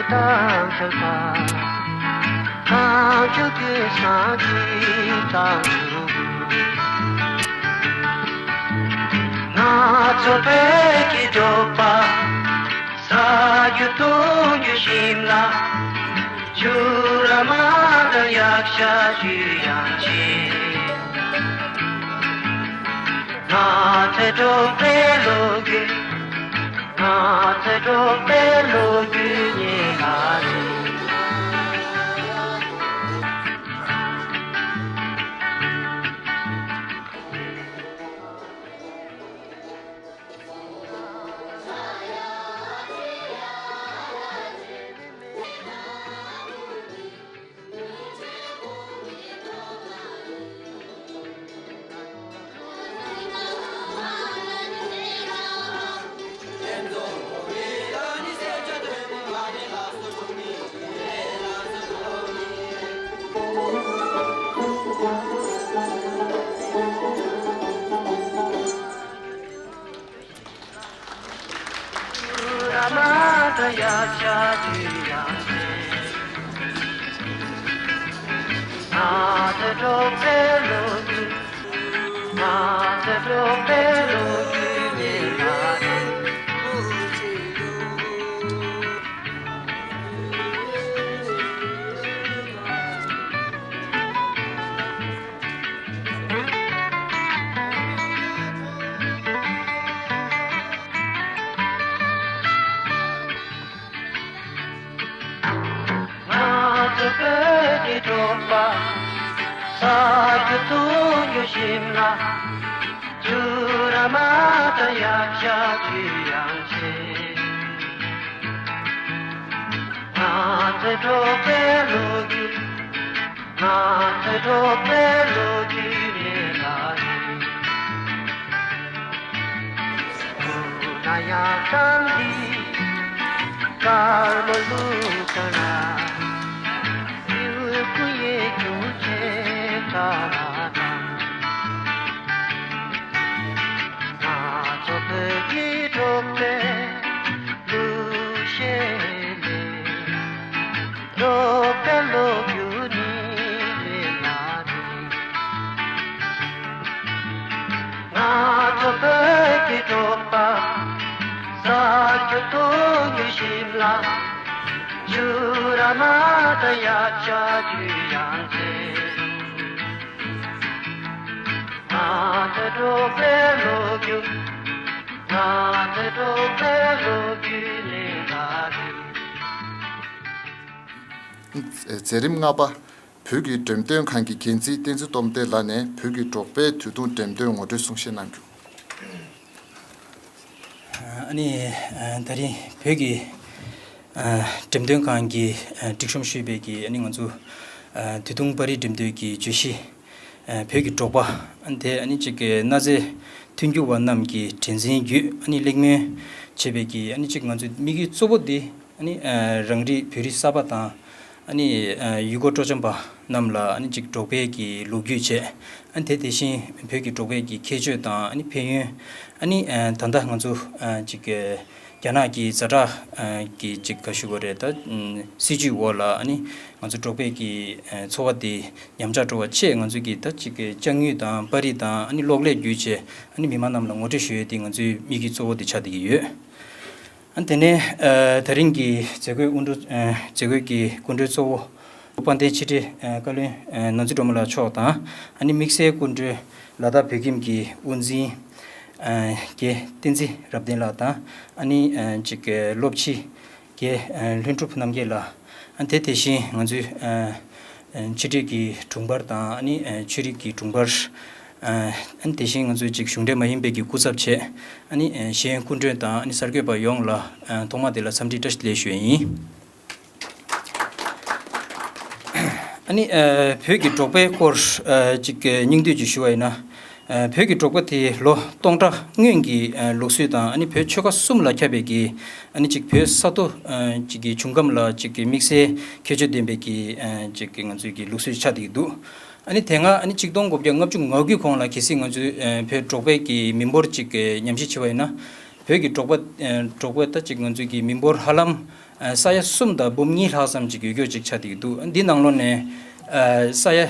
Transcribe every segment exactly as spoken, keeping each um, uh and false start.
དང་འཕྲད་པ། ཐམས་ཅད་ཀྱི་སངས་རྒྱས་དང་འགྲོ་བའི། ང་ཚོ་བོད་ཀྱི་འབྲོག་པ། ཟ་རྒྱུ་འཐུང་རྒྱུ་ཞིམ་ལ། བྱུ་ར་མ་དང་ཡག་ཤ་ཆུ་ཡང་ཆེ། ང་ཚོའི་འབྲོག་པའི་ལོ་རྒྱུས། ང་ཚོའི་འབྲོག་པའི་ལོ་རྒྱུས་ཉེ་ལ་རེད། ང་ཚོ་བོད་ཀྱི་འབྲོག་པ། ཟ་རྒྱུ་འཐུང་རྒྱུ་ཞིམ་ལ། བྱུ་ར་མ་དང་ཡག་ཤ་ཆུ་ཡང་ཆེ། ང་ཚོའི་འབྲོག་པའི་ལོ་རྒྱུས། ང་ཚོའི་འབྲོག་པའི་ལོ་རྒྱུས་རེ་ལ་རེ། སྐུ་ན་ཡང་ཐང་འདི། དཀར་མོ་ལུག་དང་ན། སེའུ་སྐུ་ཡི་རྒྱུ་ཆེ་ཁྲ་ལ་དང་། ང་ཚོ་བོད་ཀྱི་འབྲོག་པའི་གླུ་གཞས་ལས། འབྲོག་པའི་ལོ་རྒྱུས་ནི་རེ་ལ་རེ། ང་ཚོ་བོད་ཀྱི་འབྲོག་པ། ཟ་རྒྱུ་འཐུང་རྒྱུ་ཞིམ་ལ། བྱུ་ར་མ་དང་ཡག་ཤ་ཆུ་ཡང་ཆེ། ང་ཚོའི་འབྲོག་པའི་ལོ་རྒྱུས། ང་ཚོའི་འབྲོག་པའི་ལོ་རྒྱུས་ལས་ལ་རེ། མཛད་རིམ་ལྔ་པ། བོད་ཀྱི་འགྲེམས་སྟོན་ཁང་གི་འགན་འཛིན་བསྟན་འཛིན་སྟོབས་ལྡན་ལགས་ནས་བོད་ཀྱི་འབྲོག་པའི་དུས་ཐུང་འགྲེམས་སྟོན་ངོ་སྤྲོད་གསུང་བཤད་གནང་རྒྱུ། ཨ་ནི་ཨ་ད་རིང་བོད་ཀྱི་ཨ་འགྲེམས་སྟོན་ཁང་གི་ཨ་སྒྲིག་གཤོམ་ཞུས་པའི་གི་ཨ་ནི་ང་ཚོ་ཨ་དུས་ཐུང་པར་རིས་འགྲེམས་སྟོན་གྱི་བརྗོད་གཞི། ཨ་བོད་ཀྱི་འབྲོག་པ། ཨ་ནི་དེ་ཨ་ནི་ཅིག་གི་གནའ་རྫས་མཐུན་འགྱུར་བ་རྣམས་ཀྱི་དྲན་འཛིན་བརྒྱུད་ཨ་ནི་གླེང་མོལ་བྱེད་པའི་གི་ཨ་ནི་ཅིག་ང་ཚོའི་དམིགས་ཡུལ་གཙོ་བོ་དེ་ཨ་ནི་ཨ་རང་རིགས་བོད་རིགས་གསར་པ་དང་ཨ་ནི་ཨ་ཡུལ་སྐོར་སྤྲོ་འཆམ་པ་རྣམས་ལ་ཨ་ནི་ཅིག་འབྲོག་པའི་གི་ལོ་རྒྱུས་བྱས། ཨ་ནི་དེ་དེ་བཞིན་བོད་ཀྱི་འབྲོག་པའི་གི་ཁྱད་ཆོས་དང་ཨ་ནི་ཕན་ཡོན། ཨ་ནི་ཨ་ད་ལྟ་ང་ཚོ་ཨ་ཅིག་གི་རྒྱ་ནག་གི་ཛ་དྲག་ཨ་གི་ཅིག་ག་ཞུ་དགོས་རེད། ད་ཨ་སྲིད་ཇུས་འོག་ལ་ཨ་ནི་ང་ཚོ་འབྲོག་པའི་གི་ཨ་འཚོ་བ་དེ་ཉམས་ཆག་འགྲོ་བ་ཆེད་ང་ཚོ་གི་ད་ཅིག་གི་ལྕགས་དངུལ་དང་པར་རིས་དང་ཨ་ནི་གློག་ཀླད་བརྒྱུད་བྱས་ཨ་ནི་མི་མང་རྣམས་ལ་ངོ་སྤྲོད་ཞུ་ཡས་དེ་ང་ཚོའི་དམིགས་ཡུལ་གཙོ་བོ་དེ་ཆགས་བསྡད་ཀྱི་ཡོད། ཨ་ནི་དེ་ནས་ཨ་ད་རིང་གི་མཛད་སྒོའི་དབུ་འགྲོ་ཨ་མཛད་སྒོའི་གི་སྐུ་མགྲོན་གཙོ་བོ། དཔལ་ལྡན་ཕྱི་དྲིལ་བཀའ་བློན་ནོར་འཛིན་སྒྲོལ་མ་ལགས་མཆོག་དང་ཨ་ནི་དམིགས་བསལ་སྐུ་མགྲོན་ལ་དྭགས་བོད་ཁྱིམ་གྱི་དབུ་འཛིན་རྒན་བསྟན་འཛིན་རབ་བརྟན་ལགས་དང་ཨ་ནི་ཅིག་སློབ་སྤྱི་རྒན་ལྷུན་གྲུབ་རྣམ་རྒྱལ་ལགས། ཨ་ནི་དེ་དེ་བཞིན་ང་ཚོའི་ཕྱི་དྲིལ་གྱི་དྲུང་འཕར་དང་ཨ་ནི་ཆོས་རིག་གི་དྲུང་འཕར། ཨ་ནི་དེ་བཞིན་ང་ཚོའི་ཅིག་གཞུང་འབྲེལ་མ་ཡིན་པའི་གི་སྐུ་ཚབ་བྱས་ཨ་ནི་ཤེས་ཡོན་སྐུ་མགྲོན་དང་ཨ་ནི་གསར་འགོད་པ་ཡོངས་ལ་ཐོག་མ་དེ་ལ་འཚམས་འདྲི་བཀྲ་ཤིས་བདེ་ལེགས་ཞུ་ཡས་ཡིན། ཨ་ནི་ཨ་བོད་ཀྱི་འབྲོག་པའི་སྐོར་ཨ་ཅིག་སྙིང་བསྡུས་ཅིག་ཞུ་བ་ཡིན་ན། ཨ་བོད་ཀྱི་འབྲོག་པ་དེ་ལོ་སྟོང་ཕྲག་སྔོན་གྱི་ཨ་ལུགས་སྲོལ་དང་ཨ་ནི་བོད་ཆོལ་ཁ་གསུམ་ལ་ཁྱབ་པའི་གི་ཨ་ནི་ཅིག་བོད་ས་མཐོ་ཨ་ཅིག་གི་བྱུང་ཁམས་ལ་ཅིག་གི་དམིགས་བསལ་ཁྱད་ཆོས་ལྡན་པའི་གི་ཨ་ཅིག་གི་ང་ཚོའི་གི་ལུགས་སྲོལ་ཆགས་བསྡད་ཀྱི་འདུག་ཨ་ནི་དེ་སྔ་ཨ་ནི་ཆིག་སྟོང་དགུ་བརྒྱ་ལྔ་བཅུ་ང་དགུའི་གོང་ལ་གལ་སྲིད་ང་ཚོའི་ཨ་བོད་འབྲོག་པའི་གི་མི་འབོར་ཅིག་གི་ཉམས་ཞིབ་བྱས་པ་ཡིན་ན། བོད་ཀྱི་འབྲོག་པ་ཨ་འབྲོག་པ་ད་ཅིག་ང་ཚོའི་གི་མི་འབོར་ཧ་ལམ་ ས་ཡ་གསུམ་དང་འབུམ་གཉིས་ལྷག་ཙམ་ཅིག་ཡོད་རྒྱུ་ཅིག་ཆགས་བསྡད་ཀྱི་འདུག་འདི་ནང་ལོགས་ནས་ས་ཡ་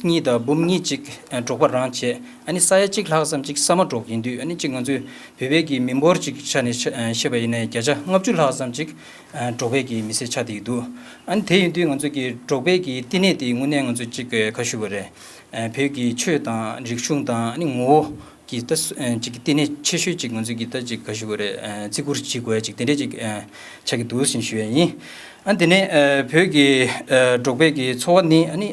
གཉིས་དང་འབུམ་གཉིས་ཅིག་འབྲོག་པ་རང་བྱས། ཨ་ནི་ས་ཡ་གཅིག་ལྷག་ཙམ་ཅིག་ས་མ་འབྲོག་ཡིན་དུས། ཨ་ནི་ཅིག་ང་ཚོས་བོད་པའི་གི་མི་འབོར་ཅིག་ཆ་ནས་བཤད་པ་ཡིན་ན་བརྒྱ་ཆ་ལྔ་བཅུ་ལྷག་ཙམ་ཅིག་འབྲོག་པའི་གི་མི་སེར་ཆགས་བསྡད་ཀྱི་འདུག་ཨ་ནི་དེ་ཡིན་དུས་ང་ཚོ་གི་འབྲོག་པའི་གི་བསྟི་གནས་དེ་དངོས་གནས་ང་ཚོ་ཅིག་ག་ཞུ་དགོས་རེད། བོད་ཀྱི་ཆོས་དང་རིག་གཞུང་དང་ཨ་ནི་ངོ་བོ་གི་ད་ཅིག་གི་བསྟི་གནས་ཆེ་ཤོས་ཅིག་ང་ཚོ་གི་ད་ཅིག་ག་ཞུ་དགོས་རེད། བརྩི་བཀུར་བྱེད་དགོས་ཡ་ཅིག་དེ་འདྲས་ཅིག་ཆགས་ཀྱི་འདུག་ཟེར་ཞུ་ཡ་ཡིན། ཨ་དེ་ནས་བོད་ཀྱི་འབྲོག་པའི་གི་འཚོ་བ་ནི་ཨ་ནི་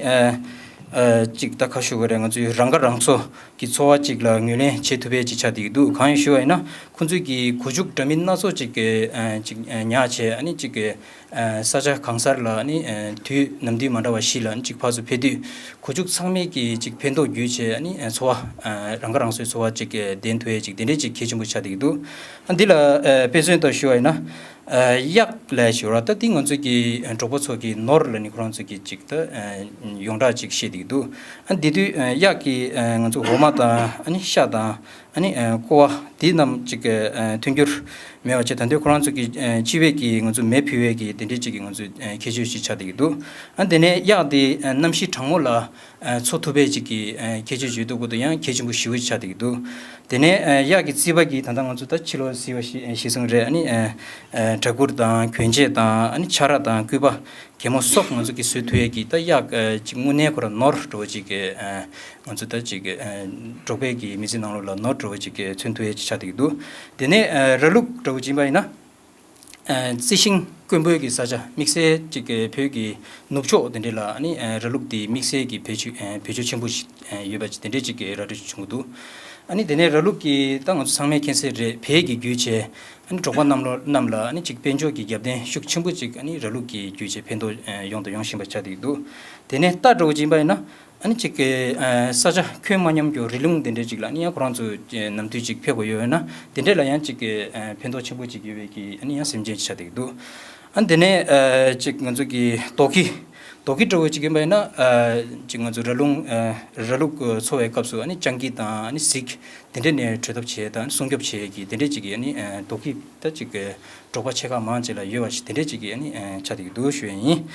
ཅིག་ད་ག་ཞུ་དགོས་རེད། ང་ཚོའི་རང་ཁ་རང་གསོ་གི་འཚོ་བ་ཅིག་ལ་ངོས་ལེན་བྱེད་ཐུབ་ཡ་ཅིག་ཆགས་བསྡད་ཀྱི་འདུག་གང་ཡིན་ཞུ་བ་ཡིན་ན། ཁོང་ཚོས་ཀྱི་གོ་རྒྱུ་འདྲ་མིན་སྣ་ཚོགས་ཅིག་ཅིག་ཉར་བྱས། ཨ་ནི་ཅིག་ས་ཆ་གང་སར་ལ་ཨ་ནི་དུས་ནམ་དུས་མ་འདྲ་བ་ཞིག་ལ་ཨ་ནི་ཅིག་ཕར་ཚུར་ཕེབས་དུས་གོ་རྒྱུ་ཚང་མས་ཀྱི་ཅིག་ཕན་ཐོགས་རྒྱུ་བྱས། ཨ་ནི་འཚོ་བ་རང་ཁ་རང་གསོའི་འཚོ་བ་ཅིག་ལྡན་ཐུབ་ཡ་ཅིག་དེ་འདྲས་ཅིག་གལ་ཆེན་པོ་ཆགས་བསྡད་ཀྱི་འདུག་ཨ་འདི་ལ་དཔེ་མཚོན་ལྟར་ཞུ་བ་ཡིན་ན། གཡག་ལབ་ཞོར་ད་འདི་ང་ཚོ་གི་འབྲོག་པ་ཚོ་གི་ནོར་ལ་ནི་ཁོ་རང་ཚོ་གི་ཅིག་ད་ཡོངས་གྲགས་ཅིག་བཤད་བསྡད་ཀྱི་འདུག་ཨ་འདི་དུས་གཡག་གི་ང་ཚོ་འོ་མ་དང་ཨ་ནི་ཤ་དང་ཨ་ནི་ཀོ་བ་འདི་རྣམས་ཅིག་ཐོན་རྒྱུར་མེད་པ་བྱས། ད་དུང་ཁོ་རང་ཚོ་གི་ཅི་བས་ཀྱི་ང་ཚོ་མེ་ཕུལ་བའི་གི་དེ་འདྲས་ཅིག་གི་ང་ཚོ་ཁྱད་ཆོས་ཤིག་ཆགས་བསྡད་ཀྱི་འདུག་ཨ་དེ་ནས་གཡག་འདི་གནམ་གཤིས་གྲང་མོ་ལ་འཚོ་ཐུབ་པའི་ཅིག་གི་ཁྱད་ཆོས་ཡོད་འདུག་གོ། དེ་ཡང་གལ་ཆེན་པོ་ཞེ་པོ་ཆགས་བསྡད་ཀྱི་འདུག་དེ་ནས་གཡག་གི་རྩིད་པ་གི་ད་ལྟ་ང་ཚོ་ད་ཕྱི་ལོགས་གཟིགས་པ་ཞིག་གཟིགས་སོང་རེད། ཨ་ནི་སྦྲ་གུར་དང་གྱོན་ཆས་དང་ཨ་ནི་ཆ་ར་དང་སྐུད་པ་གད་མོ་སོགས་ང་ཚོ་གི་བཟོ་ཐུབ་ཡས་ཀྱི་ད་གཡག་ཅིག་དངོས་གནས་ཁོ་རང་ནོར་འདྲ་བོ་ཅིག་གི་ང་ཚོ་ད་ཅིག་འབྲོག་པའི་གི་མི་ཚེ་ནང་ལོགས་ལ་ནོར་འདྲ་བོ་ཅིག་གི་མཚོན་ཐུབ་ཡས་ཅིག་ཆགས་བསྡད་ཀྱི་འདུག་དེ་ནས་ར་ལུག་འདྲ་བོ་ཅིག་ཡིན་པ་ཡིན་ན། རྩི་ཤིང་དཀོན་པོའི་གི་ས་ཆ་དམིགས་བསལ་ཅིག་གི་བོད་ཀྱི་ནུབ་ཕྱོགས་དེ་འདྲ་ལ་ཨ་ནི་ར་ལུག་དེ་དམིགས་བསལ་གྱི་བེད་སྤྱོད་བེད་སྤྱོད་ཆེན་པོ་ཞིག་ཡོད་པ་ཅིག་དེ་འདྲའི་ཅིག་གི་ར་སྤྲོད་བྱུང་གི་འདུག་ཨ་ནི་དེ་ནས་ར་ལུག་གི་ད་ང་ཚོ་ཚང་མས་མཁྱེན་གསལ་རེད། བལ་གྱིས་བརྒྱུད་བྱས་ཨ་ནི་འབྲོག་པ་རྣམས་ལ་རྣམས་ལ་ཨ་ནི་ཅིག་དཔལ་འབྱོར་གྱི་རྒྱབ་རྟེན་ཤུགས་ཆེན་པོ་ཅིག་ཨ་ནི་ར་ལུག་གིས་བརྒྱུད་བྱས་ཕན་ཐོགས་ཡོང་དང་ཡོང་བཞིན་པ་ཆགས་བསྡད་ཀྱི་འདུག་དེ་ནས་རྟ་འདྲ་བོ་ཅིག་ཡིན་པ་ཡིན་ན། ཨ་ནི་ཅིག་གི་ས་ཆ་ཁྱོན་མ་མཉམ་རྒྱུ་རི་ལུང་དེ་འདྲ་ཅིག་ལ་ཨ་ནི་ཡང་ཁོ་རང་ཚོ་ནམ་དུས་ཅིག་ཕེབས་དགོས་ཡོད་ན་དེ་འདྲ་ལ་ཡང་ཅིག་གི་ཕན་ཐོགས་ཆེན་པོ་ཅིག་ཡོད་པའི་གི་ཨ་ནི་ཡང་སེམས་ཅན་ཅིག་ཆགས་བསྡད་ཀྱི་འདུག་ཨ་ནི་དེ་ནས་ཅིག་ང་ཚོ་གི་རྡོ་ཁྱི་རྡོ་ཁྱི་འདྲ་བོ་ཅིག་ཡིན་པ་ཡིན་ན་ཅིག་ང་ཚོ་ར་ལུང་ར་ལུག་འཚོ་བའི་སྐབས་སུ་ཨ་ནི་སྤྱང་ཀི་དང་ཨ་ནི་གཟིག་དེ་འདྲ་ནས་བྲོས་ཐབས་བྱས་དང་སྲུང་སྐྱོབ་བྱེད་ཀྱི་དེ་འདྲ་ཅིག་གི་ཨ་ནི་རྡོ་ཁྱི་ད་ཅིག་གི་འབྲོག་པ་ཆེ་ཁག་མང་ཆེ་ལ་ཡོད་པ་ཞིག་དེ་འདྲ་ཅིག་གི་ཨ་ནི་ཆགས་བསྡད་ཀྱི་འདུག་ཞུ་ཡ་ཡིན།